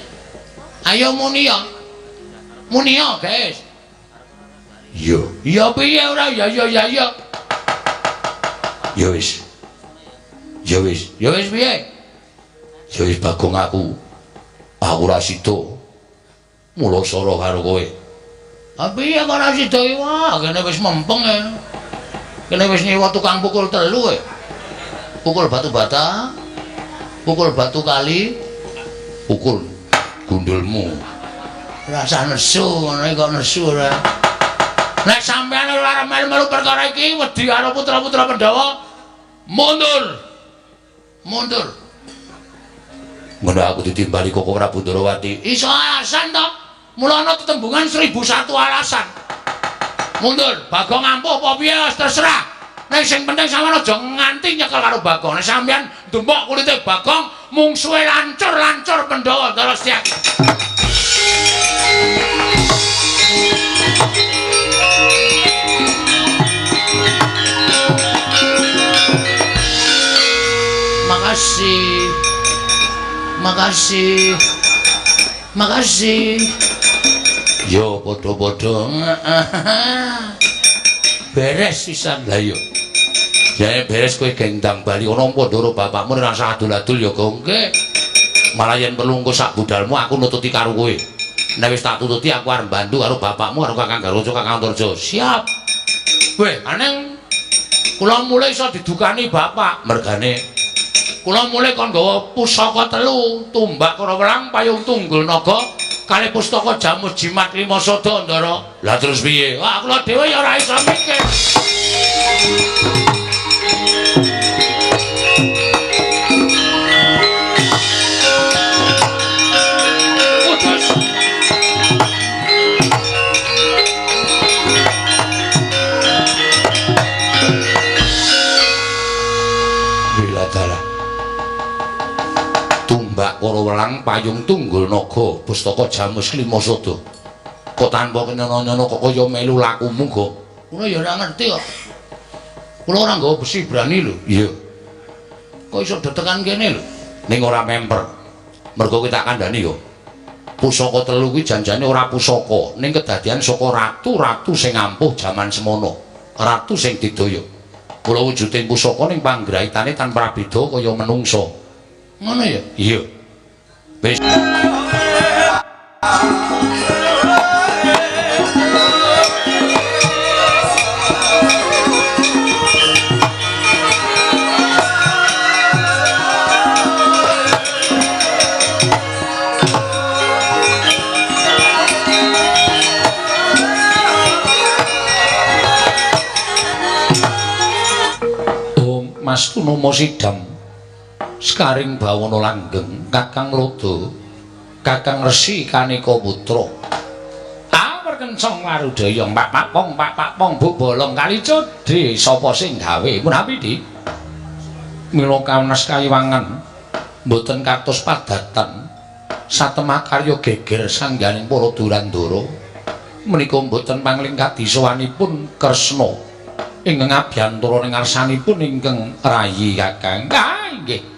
Ayo muni ya. Muni ya, guys. Iya. Iya piye ora? Ya ya ya ya. Ya wis. Ya wis. Ya wis piye? Ya wis Bagong aku. Aku ora sida. Mula sara karo kowe. Ha piye kok ora sida iki? Wah, kene wis mempeng e. Kene wis nyewa tukang pukul telu e. Pukul batu bata, pukul batu kali, pukul gundulmu. Rasa nesu ngono iki kok nesu ora. Nek sampean ora arep melu-melu perkara iki wedi karo putra-putra Pandhawa, mundur. Mundur. Ngono aku ditimbali Koko Prabu Ndorowati. Iso alasan to? Mula ana tetembungan 1001 alasan. Mundur, Bagong ampuh apa piye wis terserah. Nek sing penting sampean aja nganti nyekel karo Bagong. Nek sampean ndemok kulite Bagong, mungsuhe lancur-lancur Pandhawa Ndara Setyaki. Makasih. Makasih. Makasih. Yo padha-padha. Beres sisan lah yo. Jane beres kowe gendang bali ana padha karo bapakmu ora usah adul-adul ya gongke. Malah yen perlu engko sak budalmu aku nututi karo kowe. Nek wis tak tututi aku arep bantu karo bapakmu karo Kakang Garuca Kakang Antarja. Siap. Weh, aneng kula mulai iso didukani bapak mergane kula mulai kon nggawa pusaka telu, tumbak karo welang payung tunggul naga kalih pustaka jamus jimat lima sada Ndara. Lah terus piye? Wah, kula dhewe ya ora iso mikir. Tumbak karo welang payung tunggul naga pustaka jamus lima sada. Kok tanpa kenyono-nyono kok kaya melu lakumu kok. Kula ya ora ngerti kok. Kula ora nggawa besi brani lho. Iya. Kok iso detekan kene lho. Ning ora memper. Mergo kowe tak kandhani yo. Pusaka telu kuwi janjane ora pusaka, ning kedadian saka ratu-ratu sing ampuh jaman semono. Ratu sing didaya. Kula wujuding pusaka ning panggraitane tanpa beda kaya menungsa. Ngono ya? Iya. Wis. Om Mas Tunomo Sidam. Sekaring bawana langgeng Kakang Lodha Kakang Resi Kaneka Putra. Awer kencang warudaya Pak Pakpong Pak Pakpong Bu Bolong kali codhe sapa sing gawe menawi di mila kaunas kayiwangan mboten katos padatan satemah karya geger sangganing para durandara menika mboten panglingkah disowanipun Kresna ingkang abiyantara ing ngarsanipun ingkang rayi Kakang. Ah nggih.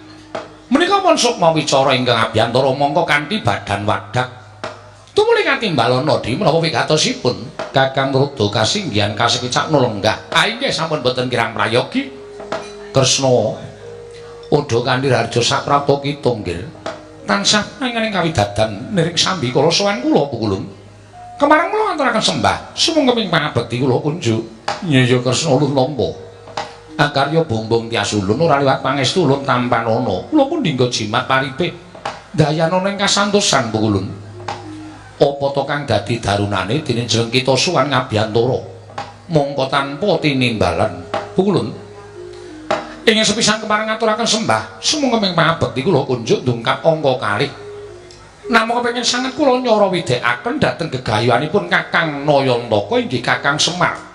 Menika pun sukma wicara ingkang abiyantara mongko kanthi badan wadak. Tumuli katimbalana di menapa wigatosipun Kakang Rudha kasinggihan kasekicakna lenggah. Ah inggih sampun boten kirang prayogi. Kresna udha kanthi raharja saprapta kita nggih. Tansah ing kawidadan niring sambi kala sowan kula pukulun. Kemarang kula nganturaken sembah sumangga ing pangabekti kula kunjuk. Nyaya Kresna ulun nampa. Akarya bombong tias ulun ora liwat pangestu ulun tampanana. Kula pun dinggo jimat paripe dayanana ing kasantosan pukulun. Apa to kang dadi darunane dene jeneng kita suwan ngabiyantara. Mongko tanpa tinimbalan pukulun. Ing sepisan kepareng ngaturaken sembah sumangga ing pangabekti kula kunjuk ndungkap angka kalih. Namung kepengin sanget kula nyara widhekaken dhateng gegayuhanipun Kakang Nayantaka inggih Kakang Semar.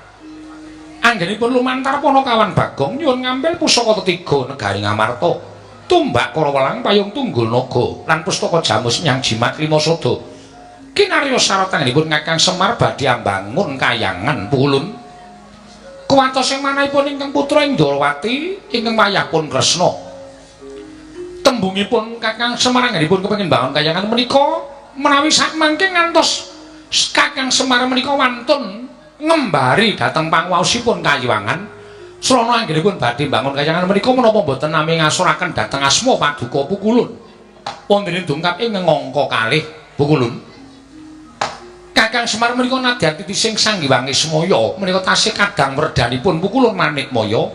Anggenipun lumantar Panakawan Bagong nyuwun ngambil pusaka tetiga negari Ngamarta, tumbak kara welang payung tunggul naga lan pustaka jamus nyang jimat lima sada. Kinarya syarat anggenipun Kakang Semar badhe ambangun kayangan pulun. Kuwatos ing manahipun ingkang putra Indrawati ingkang wayahpun Kresna. Tembungipun Kakang Semar anggenipun kepengin bangun kayangan menika menawi sakmangke ngantos Kakang Semar menika wantun ngembari dhateng panguwaosipun kayiwangan srana anggenipun badhe mbangun kayangan menika menapa mboten nami ngasuraken dhateng asma paduka pukulun wonten dongkap ing ngangka kalih pukulun. Kakang Semar menika nadyan titising Sang Hyang Ismaya menika tasih kadang werdanipun pukulun Manikmaya.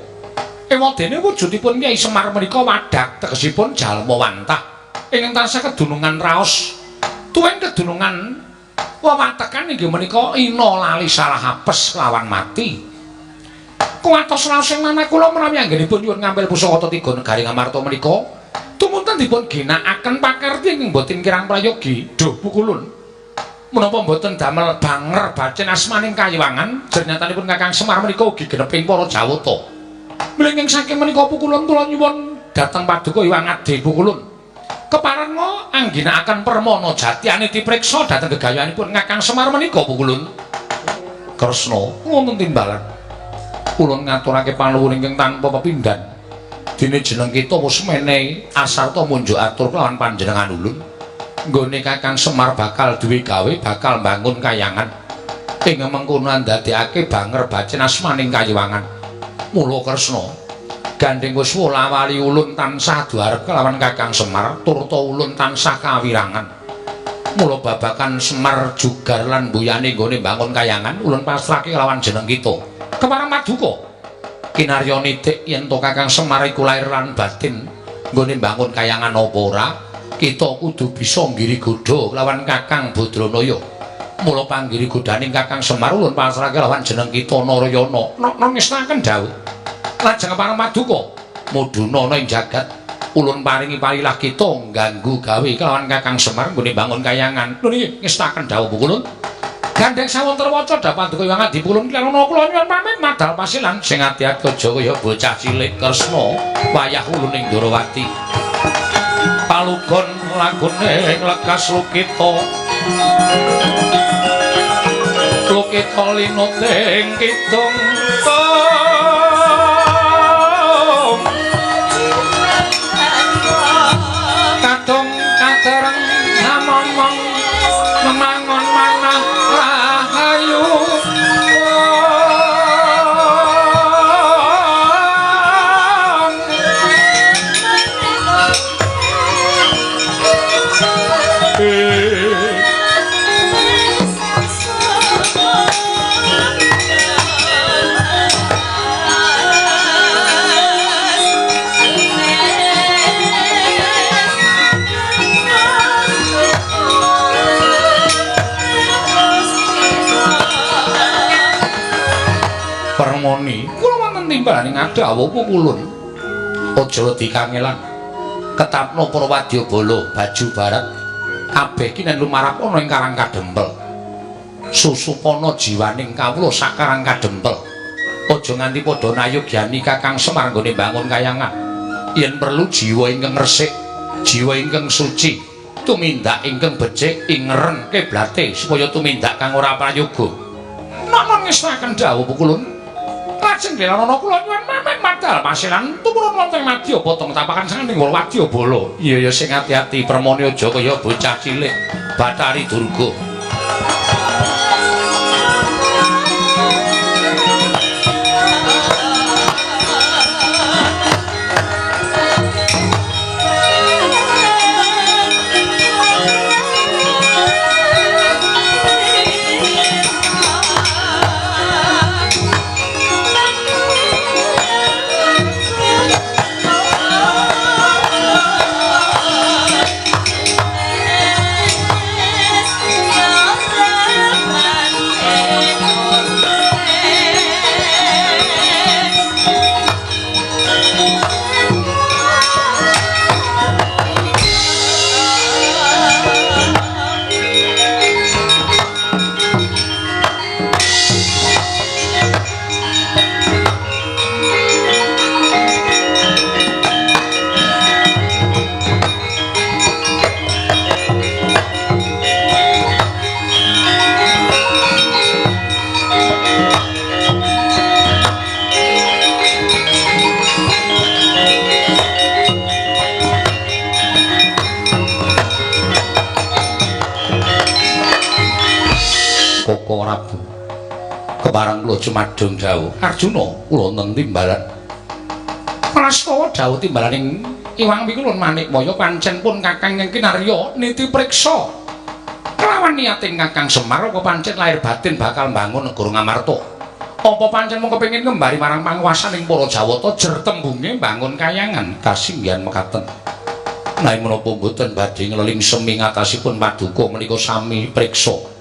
Ewadene wujudipun Kyai Semar menika wadak tegesipun jalma wantah ingkang tansah kedunungan raos tuwin kedunungan wewatekan inggih menika ina lali salah apes lawan mati. Kuwatos raos ing manah kula menawi anggenipun nyuwun ngampil pusaka tetiga negari Ngamarta menika tumunten dipun ginakaken pakarti ingkang boten kirang prayogi. Duh pukulun. Menapa mboten damel banger bacin asmaning kayiwangan jernyatanipun Kakang Semar menika ugi geneping para Jawata. Mlenging saking menika pukulun kula nyuwun dhateng paduka Hyang Adi pukulun. Keparenga angginakaken permana jatiane dipriksa dhateng gegayuhanipun Kakang Semar menika pukulun. Kresna wonten timbalan. Ulun ngaturake panuwun ingkang tanpa pepindhan. Dene jeneng kita wis menehi asarta munjuk atur kelawan panjenengan ulun. Nggone Kakang Semar bakal duwe gawe bakal mbangun kayangan. Ing mengkono ndadekake banger bacin asmaning kayiwangan. Mula Kresna gandeng wis wolawali ulun tansah duarep kelawan Kakang Semar turta ulun tansah kawirangan. Mula babakan Semar jugar lan mbuyane nggone mbangun kayangan ulun pasrahke kelawan jeneng kita. Kepareng paduka kinarya nitik yen to Kakang Semar iku lair lan batin nggone mbangun kayangan apa ora, kita kudu bisa nggiri godha lawan Kakang Badranaya. Mula panggiri godhaning Kakang Semar ulun pasrahke lawan jeneng kita Narayana. Nok ngestaken dawuh. Lajeng kepareng paduka mudhuna ana ing jagat ulun paringi parilah kita ngganggu gawe kelawan Kakang Semar nggone mbangun kayangan. Lho niki ngestaken dawuh ulun. Gandeng sawon terwaca dapat duka Hyang Adi pulun kilana kula nyuwun pamit madal pasilan sing ati-ati aja kaya bocah cilik Kresna wayah ulun ing Ndorowati. Palugon lagune lekas lukita lukita linuting kidung tong kadung katereng amomong memangon manah rahayu. Permoni kula wonten timbalaning adawuh pukulun aja wedi kangelan ketapno para wadyabala baju barat kabeh kinen lumarap ana ing Karang Kadempel susupana jiwaning kawula sak Karang Kadempel aja nganti padha nayogyani Kakang Semar nggone mbangun kayangan yen perlu jiwa ingkang resik jiwa ingkang suci tumindak ingkang becik ingeren kiblate supaya tumindak kang ora prayoga. Nok ngestaken dawuh pukulun. Lajeng dilanana kula nyuwun pamit madal pasilan tumurun wonten madya potong tapakan saking wadyabala. Iya ya sing ati-ati Permoni aja kaya bocah cilik Bathari Durga. Koko Prabu kepareng kula jumadung dawuh Arjuna kula wonten timbalan prastawa dawuh timbalaning Iwang Pikulun Manikmaya pancen pun Kakang ing kinarya niti priksa kelawan niating Kakang Semar apa pancen lahir batin bakal mbangun negara Ngamarta apa pancen mung kepengin ngembari marang panguwasaning para Jawata jer tembunge mbangun kayangan kasinggihan mekaten. Nanging menapa mboten badhe ngleling semi ngatasipun paduka menika sami priksa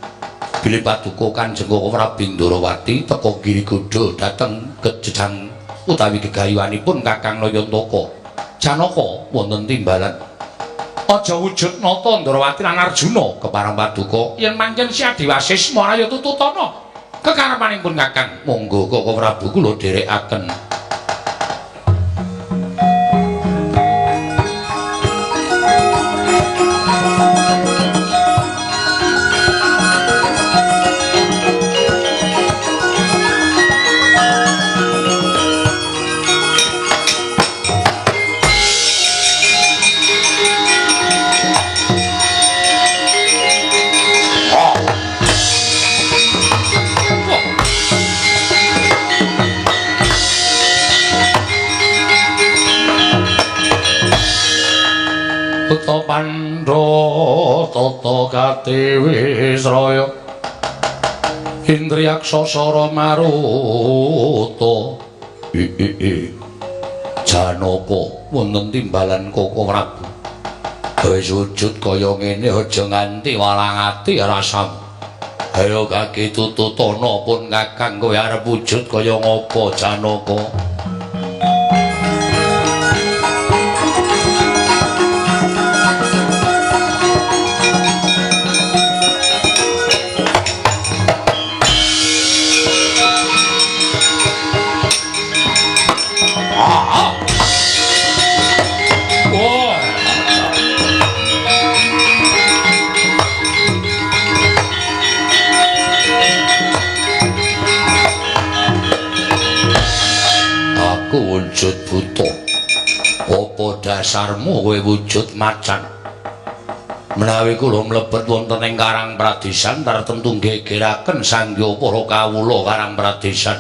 bilih paduka Kanjeng Koko Prabu Ndorowati teka Girigodha dhateng kejejang utawi gegayuhanipun Kakang Nayantaka Janaka wonten timbalan. Aja wujud nata Ndorowati lan Arjuna kepareng paduka yen pancen si adiwasis maraya tututana kekarepanipun Kakang. Monggo Koko Prabu kula dherekaken. Buta Pandha tata katiwisraya Indriyaksa sara maruta. Janaka wonten timbalan Koko Prabu. Wis wujud kaya ngene aja nganti walang ati rasamu. Ayo kaki tututana pun Kakang kowe arep wujud kaya ngapa Janaka? Wujud buta. Apa dasarmu kowe wujud macan? Menawi kula mlebet wonten ing Karang Pradesan tartemtu nggegeraken sangya para kawula Karang Pradesan.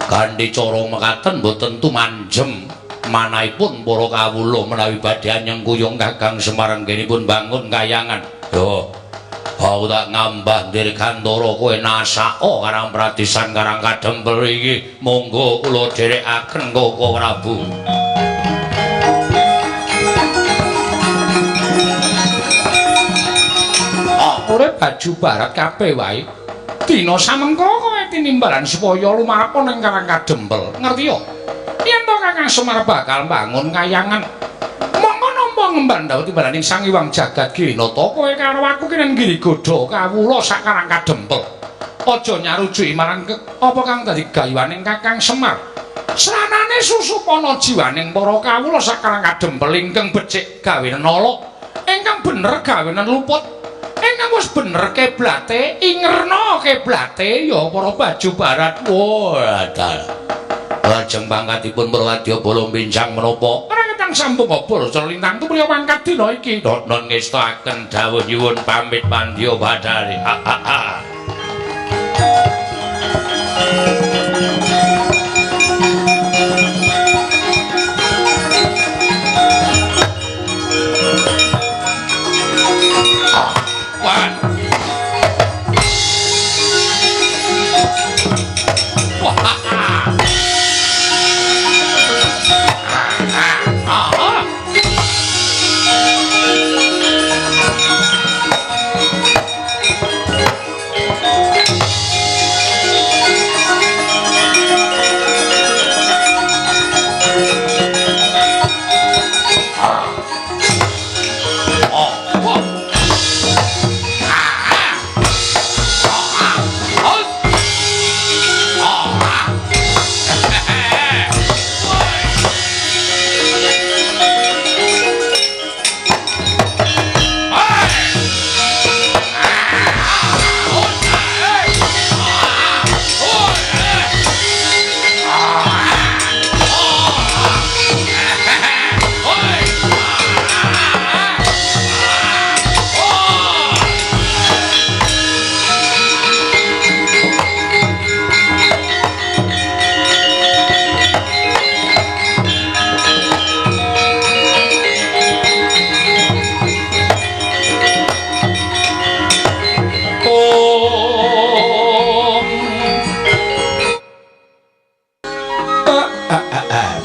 Kanthi cara mekaten boten tumanjem manahipun para kawula menawi badhe nyengkuyung Kakang Semar anggenipun bangun kayangan. Yo, aku tak ngambah dirgantara kowe nasaka Karang Pradesan Karang Kadempel iki. Monggo kula dherekaken Koko Prabu. Ore baju barat kabeh wae. Dina samengko kowe tinimbalan supaya lumarep ning Karang Kadempel. Ngerti yo? Yen to Kakang Semar bakal mbangun kayangan, monggo nampa ngemban dawuh timbalaning Sang Hyang Jagat Girinata kowe karo aku kene Girigodha kawula sak Karang Kadempel. Aja nyarujuki marang apa kang dadi gayuhaning Kakang Semar. Sranane susupana jiwaning para kawula sak Karang Kadempel ingkang becik gawe nala, ingkang bener gawe luput, ingkang wis bener kiblate ingerna kiblate ya para baju barat. Wah, dalah. Lajeng pangkatipun Prawadya bala bincang menapa? Ora sampung obor lintang tupriya pangkat dina iki. Non ngestakaken dawuh nyuwun pamit pandya Bathari. Ha ha ha.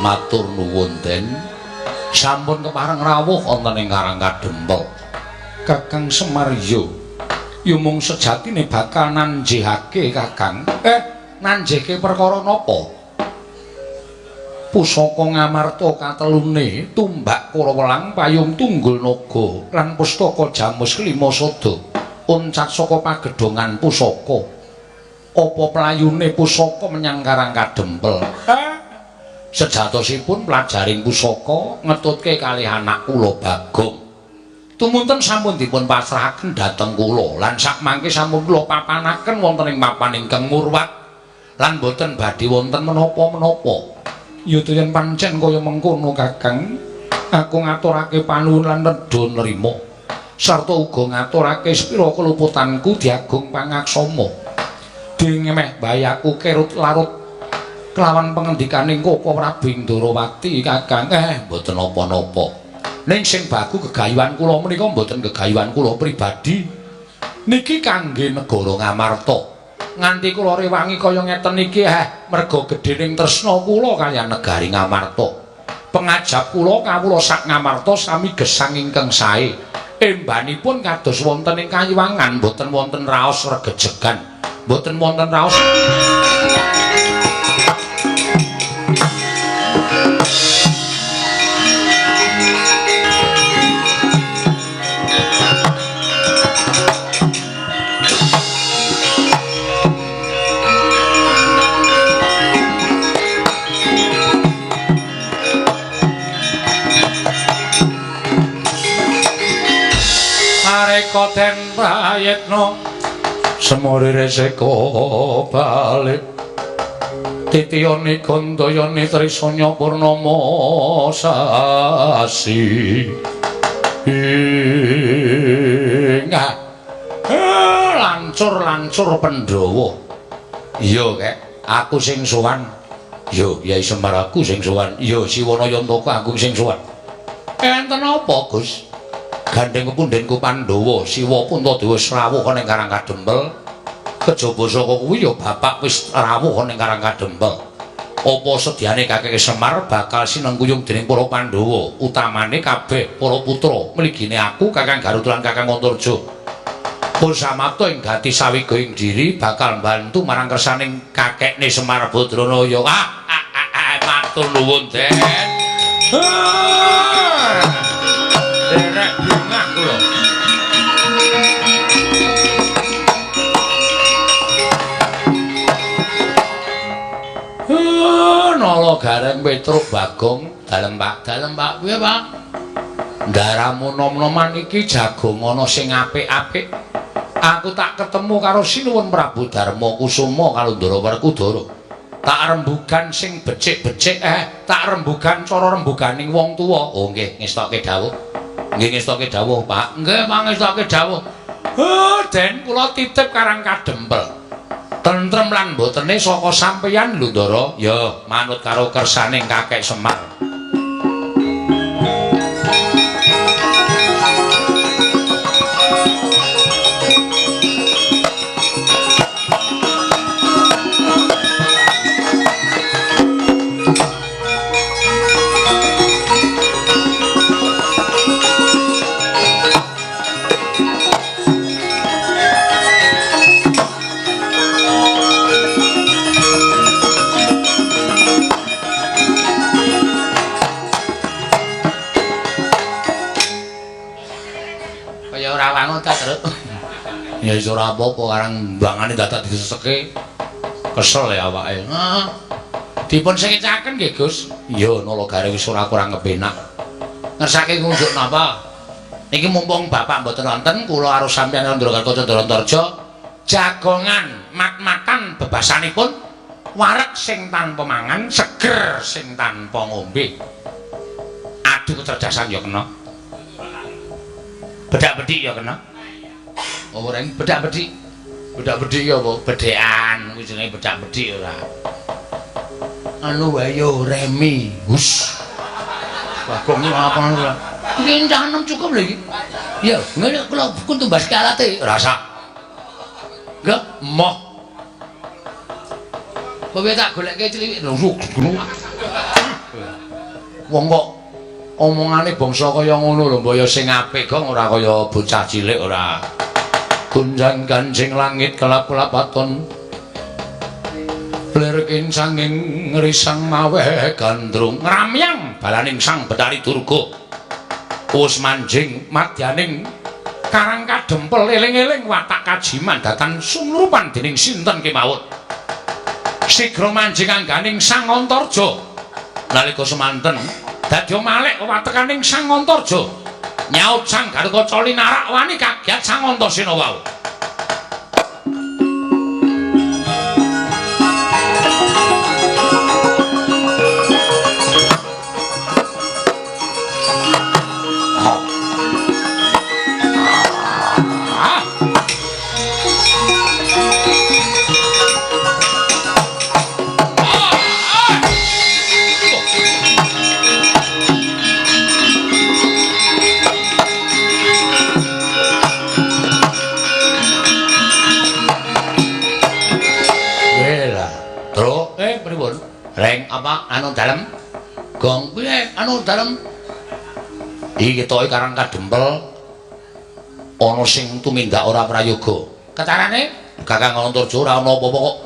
Matur nuwun Den, sampun kepareng rawuh wonten ing Karang Kadempel. Kakang Semar yo mung sejatine bakal nanjihake Kakang. Nanjihke perkara napa? Pusaka Ngamarta katelune, tumbak Kurawelang, payung tunggul naga lan pustaka jamus kelima sada uncat saka pagedhongan pusaka. Apa playune pusaka menyang Karang Kadempel? Sejatosipun pelajaring pusaka ngetutke kalih anak kula Bagong. Tumunten sampun dipun pasrahaken dhateng kula lan sakmangke sampun kula papanaken wonten ing papan ingkang murwat lan boten badhe wonten menapa-menapa. Ya yen pancen kaya mengkono Kakang, aku ngaturake panuwun lan nedha nrima sarta uga ngaturake sepira keluputanku diagung pangaksama. Dene meh bayaku kerut larut kelawan pengendikaning Koko Prabu Indrawati Kakang. Mboten napa-napa. Ning sing baku gegayuhan kula menika mboten gegayuhan kula pribadi. Niki kangge negara Ngamarta. Nganti kula rewangi kaya ngeten iki merga gedhening tresna kula kaliyan negari Ngamarta. Pengajap kula kawula sak Ngamarta sami gesang ingkang sae. Embanipun kados wonten ing kayiwangan, mboten wonten raos regejegan, mboten wonten raos Koten prayitna semuri reseka balik titiyane gandayane trisanya purnama sasi ing lancur-lancur Pandhawa. Iya kek, aku sing sowan. Yo Yai Semar aku sing sowan. Yo Siwana Yantaka aku sing sowan. Enten apa, Gus? Gandeng pundhenku Pandhawa Siwa Puntadewa wis rawuh ana ing Karang Kadempel. Kejaba saka kuwi ya bapak wis rawuh ana ing Karang Kadempel. Apa sedyane Kakek Semar bakal sinengkuyung dening para Pandhawa, utamane kabeh para putra mligine aku Kakang Garut lan Kakang Antarja. Pun samapta ing gati sawiga ing diri bakal mbantu marang kersaning kakekne Semar Badranaya. Matur nuwun, Den. Derek bungah kula. Nala Gareng Petruk Bagong, dalem Pak, dalem Pak, piye Pak? Ndaramu nom-noman iki jagongan ana sing apik-apik. Aku tak ketemu karo Sinuwun Prabu Darma Kusuma karo Ndara Werkudara. Tak rembugan sing becik-becik, tak rembugan cara rembuganing wong tuwa. Oh nggih, ngestokke dawuh. Nggih ngestokke dawuh, Pak. Nggih, Pak ngestokke dawuh. Oh, Den kula titip Karang Kadempel. Tentrem lan mbotene saka sampeyan lho, Ndara. Ya, manut karo kersaning Kakek Semar. Ya iso ora apa-apa karang mbangane dadak diseseke. Kesel ya awake. Heeh. Dipun sekecaken nggih, Gus. Iya, nala gare wis ora kurang kepenak. Ngersake ngunjuk napa? Niki mumpung bapak mboten wonten, kula karo sampeyan Ndara Kaca Ndara Antarja jagongan mat-matan bebasanipun wareg sing tanpa mangan, seger sing tanpa ngombe. Adu kecerdasan ya kena. Bedak-bedik ya kena. Oh, ora bedak-bedik. Bedak-bedik ya apa? Bedhekan kuwi jenenge bedak-bedik ora. Anu wae yo remi. Hus. Bagong iki apa ora? Iki cah enom cukup lho iki. Ya, ngene kula kun tumbas alate. Ora sak. Enggak, moh. Kowe tak golekke cliwik lho. Wong kok omongane bangsa kaya ngono lho, mbok ya sing apik kok ora kaya bocah cilik ora. Gunjang ganjing langit kelap-kelapaton lir kincanging risang maweh gandrung ngramyang balaning Sang Betari Durga wis manjing madyaning Karang Kadempel eling-eling watak kajiman datan sumrupan dening sinten kemawon sigra manjing angganing Sang Antarja nalika semanten dadi malik watekaning Sang Antarja nyaut Sang Garukaca linarak wani kagiat Sang Antasena wau. Reng apa anu dalem? Gong piye anu dalem? Iki ketoke Karang Kadempel ana sing tumindak ora prayoga. Kecarane Kakang Antarja ora ana apa-apa kok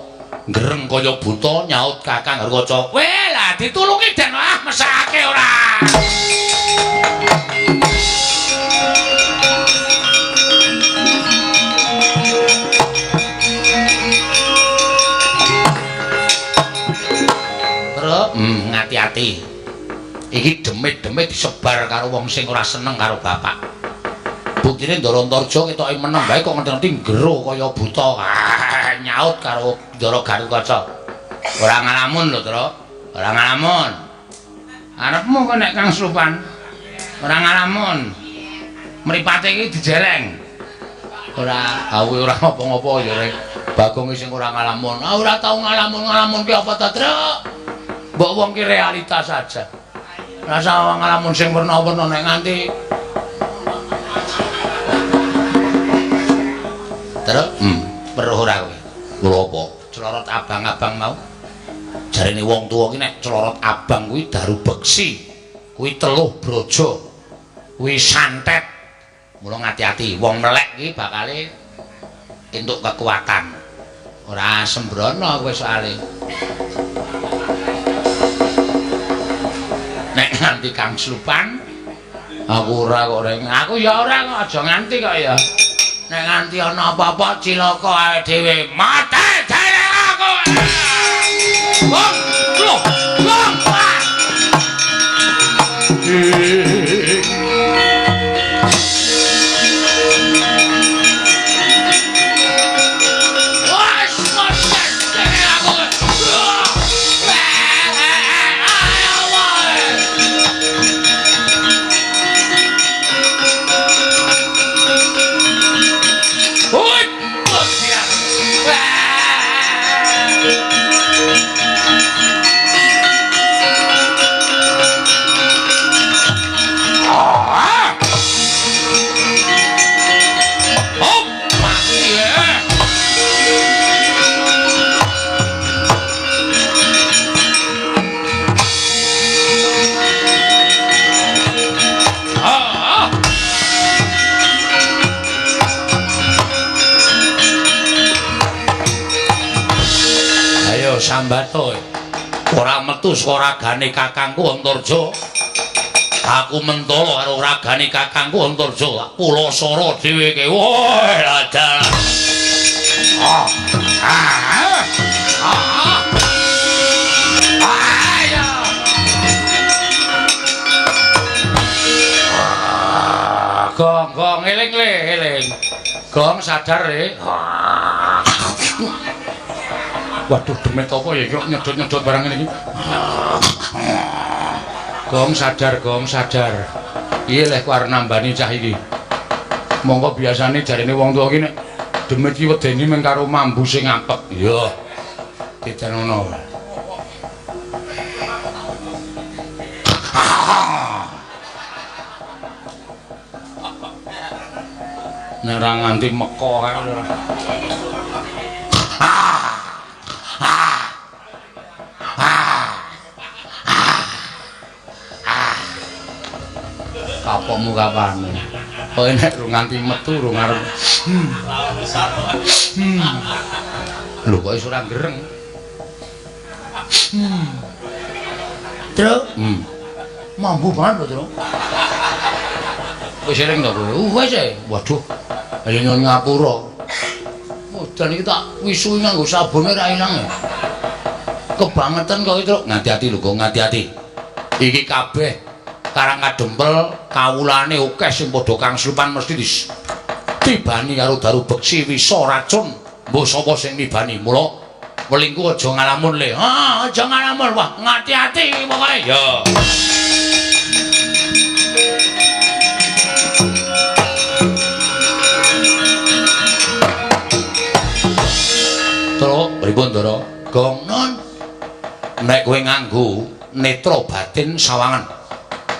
gereng kaya buta nyaut Kakang Harkaca. Weh lah ditulungi den ah mesake ora. Ngati-ati. Iki demit-demit disebar karo wong sing ora seneng karo bapak. Buktine Ndara Antarja ketoke meneng bae kok ngerti-ngerti ngero kaya buta. Ah, nyaut karo Ndara Garukaca. Ora ngalamun lho, Tru. Ora ngalamun. Arepmu kok nek Kang Slupan. Ora ngalamun. Mripate iki dijeleng. Ora, awe ora ngopo-ngopo ya rek. Bagong sing ora ngalamun. Ah ora tau ngalamun-ngalamun ki apa ta, Tru? Mbok wong ki realitas saja. Rasa ngalamun sing werna-werna nek nganti terus weruh ora kowe. Lho apa? Celorot abang-abang mau. Jarene wong tuwa ki nek celorot abang kuwi daru beksi. Kuwi teluh brojo. Kuwi santet. Mula ngati-ati, wong melek ki bakale entuk kekuatan. Ora sembrono kowe soalé. Nek nganti Kang Slupan aku ora kok reng. Aku ya ora kok aja nganti kok ya. Nek nganti ana apa-apa cilaka awake dhewe. Mate dhewe aku. Wong, lho, wong. Sambato ora metu saka ragane kakangku Antarja. Aku mentolo karo ragane kakangku Antarja. Pulasara dheweke. Woi, dalah. Ah. Ah. Ah. Ayo. Gong, gong, eling le, eling. Gong sadar le. Waduh, demit apa ya iki nyedot-nyedot barang ngene iki. Gong sadar, gong sadar. Piye leh ku arep nambani cah iki? Mongko biasane jarene wong tuwa iki nek demit iki wedeni mung karo mambu sing apek. Iya. Ditenono. Nek ora nganti meko kae ora. Kapokmu kapan? Kowe nek rung nganti metu rung arep. Lho kok iso ora gereng? Tru. Mambu banget lho, Tru. Wis eling to kowe? Wis e. Waduh. Ayo nyuwun ngapura. Udan iki tak wisuhi nganggo sabune ra ilang ya. Kebangetan kok iki, Tru. Ngati-ati lho, Gong, ngati-ati. Iki kabeh Karang Kadempel kawulane akeh sing padha Kang Slupan mesti ditibani karo daru beksi wisa racun. Mbok sapa sing nibani? Mula welingku aja ngalamun le. Ah, aja ngalamun. Wah, ngati-ati iki pokoke. Ya. Tru, pripun, Ndara? Gong, non. Nek kowe nganggo netra batin sawangan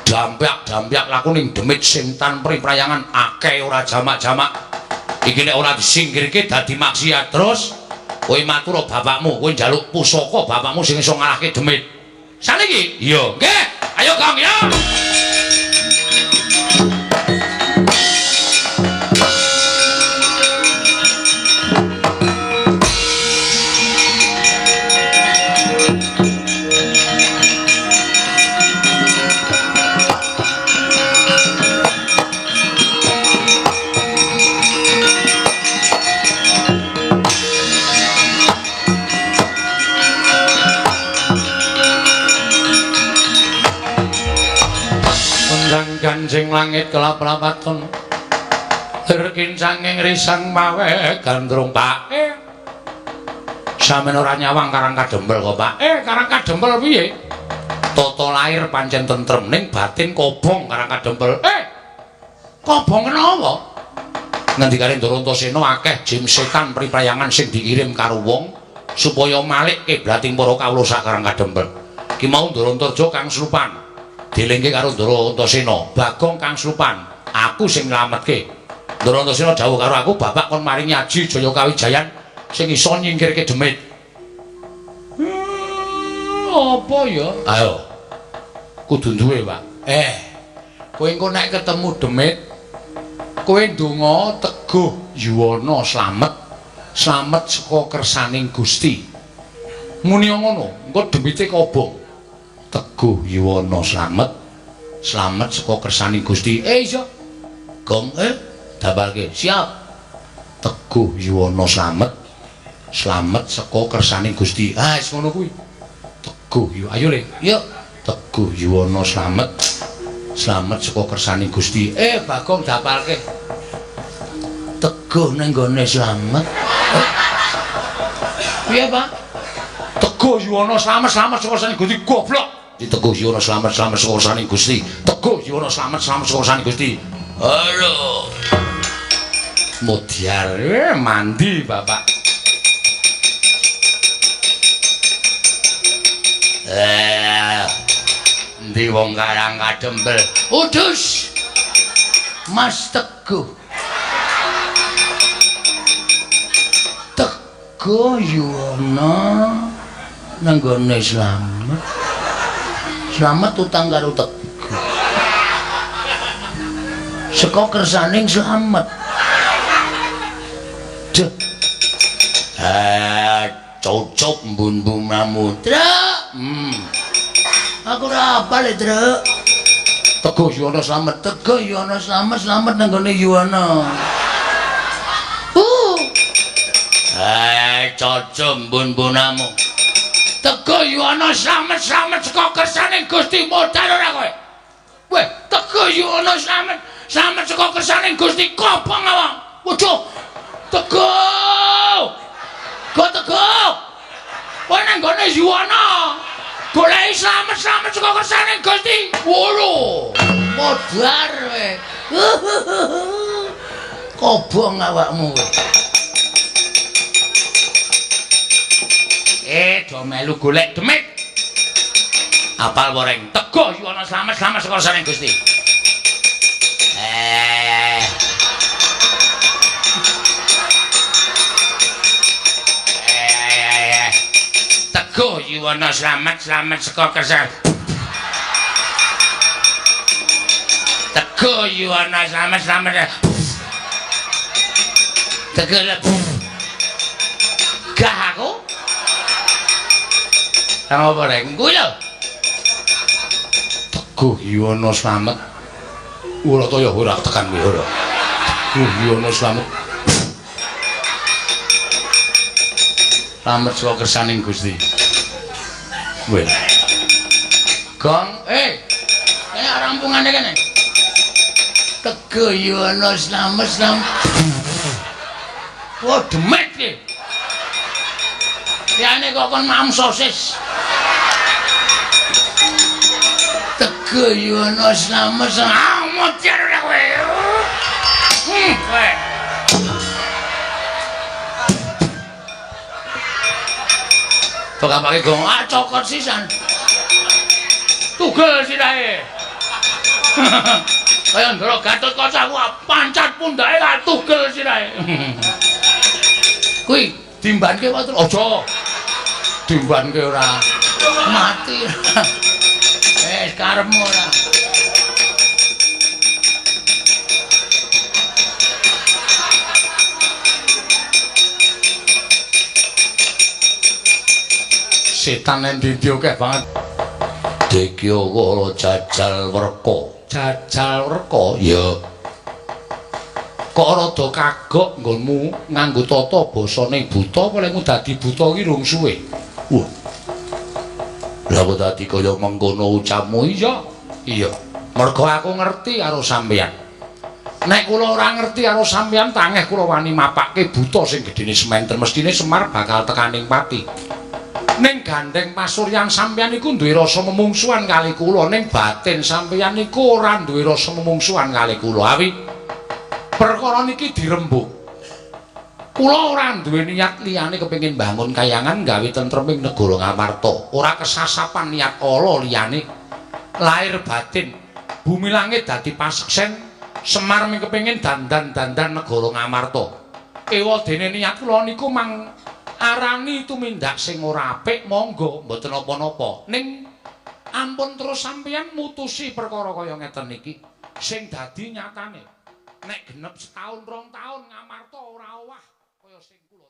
dampyak-dampyak laku ning demit sing tan priprayangan akeh ora jamak-jamak. Iki nek ora disingkirke dadi maksiat. Terus kowe matur bapakmu, kowe njaluk pusaka bapakmu sing iso ngalahke demit. Saniki? Iya. Nggih. Ayo Kang ya. Kanjeng langit kelap-lapaton lir kincanging risang mawe gandrung Pak. Sampeyan ora nyawang Karang Kadempel kok Pak. Karang Kadempel piye? Tata lahir pancen tentrem ning batin kobong Karang Kadempel. Kobong kenapa? Ngendikane Ndara Antasena akeh jim setan priprayangan sing dikirim karo wong supaya malik kiblating para kawula sak Karang Kadempel. Ki mau Ndara Antarja kang slupan. Dilengke karo Ndara Antasena, Bagong kang slupan, aku sing nylametke. Ndara Antasena dawuh karo aku, bapak kon maringi aji Jaya Kawijayan sing iso nyingkirke demit. Apa ya? Ayo. Kudu duwe, Pak. Kowe engko nek ketemu demit, kowe ndonga teguh yuwana slamet, slamet saka kersaning Gusti. Muni ngono, engko demite kobong. Teguh yuwana slamet, slamet saka kersaning Gusti. Iya. Gong dapalke. Siap. Teguh yuwana slamet, slamet saka kersaning Gusti. Ah, wis ngono kuwi. Teguh yu, ayo le. Yuk. Teguh yuwana slamet, slamet saka kersaning Gusti. Bagong dapalke. Teguh ning gone slamet. Piye, Pak? Teguh yuwana slamet, slamet saka kersaning Gusti. Goblok. Teguh yuwana slamet, slamet saka kersaning Gusti. Teguh yuwana slamet, slamet saka kersaning Gusti. Halo. Mudyar mandi Bapak. Endi wong Karang Kadempel? Udus. Mas Teguh. Teguh yuwana nang gone slamet. Slamet utang karo Teguh. Saka kersaning slamet. Duh. Cocok mbun-mbunamu. Truk. Aku ora apal, Truk. Teguh yuwana slamet, teguh yuwana slamet, slamet nang gone yuwana. Cocok mbun-mbunamu. Teguh yuwana slamet, slamet saka kersaning Gusti. Modal ora kowe? Weh, teguh yuwana slamet, slamet saka kersaning Gusti. Kobong awak. Waduh. Teguh. Go Teguh. Kowe nang gone yuwana. Goleki slamet, slamet saka kersaning Gusti. Waduh. Modar kowe. Kobong awakmu kowe. Do melu golek demit. Apal woreng. Teguh yuwana slamet, slamet saka kersaning Gusti. Teguh yuwana slamet, slamet saka kersaning. Teguh yuwana slamet, slamet. Teguh. Gah aku. Nang apa reng? Kuwi lho. Teguh yuwana slamet. Ora kaya ora tekan kowe ora. Teguh yuwana slamet. Slamet saka kersaning Gusti. Weh. Gong, kaya rampungane kene. Teguh yuwana slamet, slamet. Wah, demit iki. Liyane kok kon mam sosis. Teguh yuwana slamet, modar ora kowe. Kowe. Tokapake gong, cokot sisan. Tugel sirahe. Kaya Ndara Gatotkaca aku pancat pundake lah tugel sirahe. Kuwi dimbanke wae aja. Dimbanke ora. Mati. Wis karepmu ora. Setan nang ndi-ndi akeh banget. Dikya kala jajal werka. Jajal werka? Ya. Kok rada kagok nggonmu nganggo tata basane buta apa lemu dadi buta ki rung suwe. Wah. Lah kok dadi kaya mengkono ucapmu? Iya. Iya. Mergo aku ngerti karo sampeyan. Nek kula ora ngerti karo sampeyan tangeh kula wani mapake buta sing gedene sementen mestine Semar bakal tekaning pati. Ning gandeng pasuryan sampeyan iku duwe rasa memungsuhan kali kula, ning batin sampeyan niku ora duwe rasa memungsuhan kali kula. Awi perkara niki dirembug. Kula ora duwe niat liyane kepengin bangun kayangan gawe tentreming negara Ngamarta. Ora kesasapan niat ala liyane. Lahir batin bumi langit dadi paseksen Semar mung kepengin dandan-dandan negara Ngamarta. Ewa dene niat kula niku mang arani tumindak sing ora apik monggo mboten napa-napa. Ning ampun terus sampeyan mutusi perkara kaya ngeten iki sing dadi nyatane. Nek genep setahun rong taun Ngamarta ora owah kaya sing kula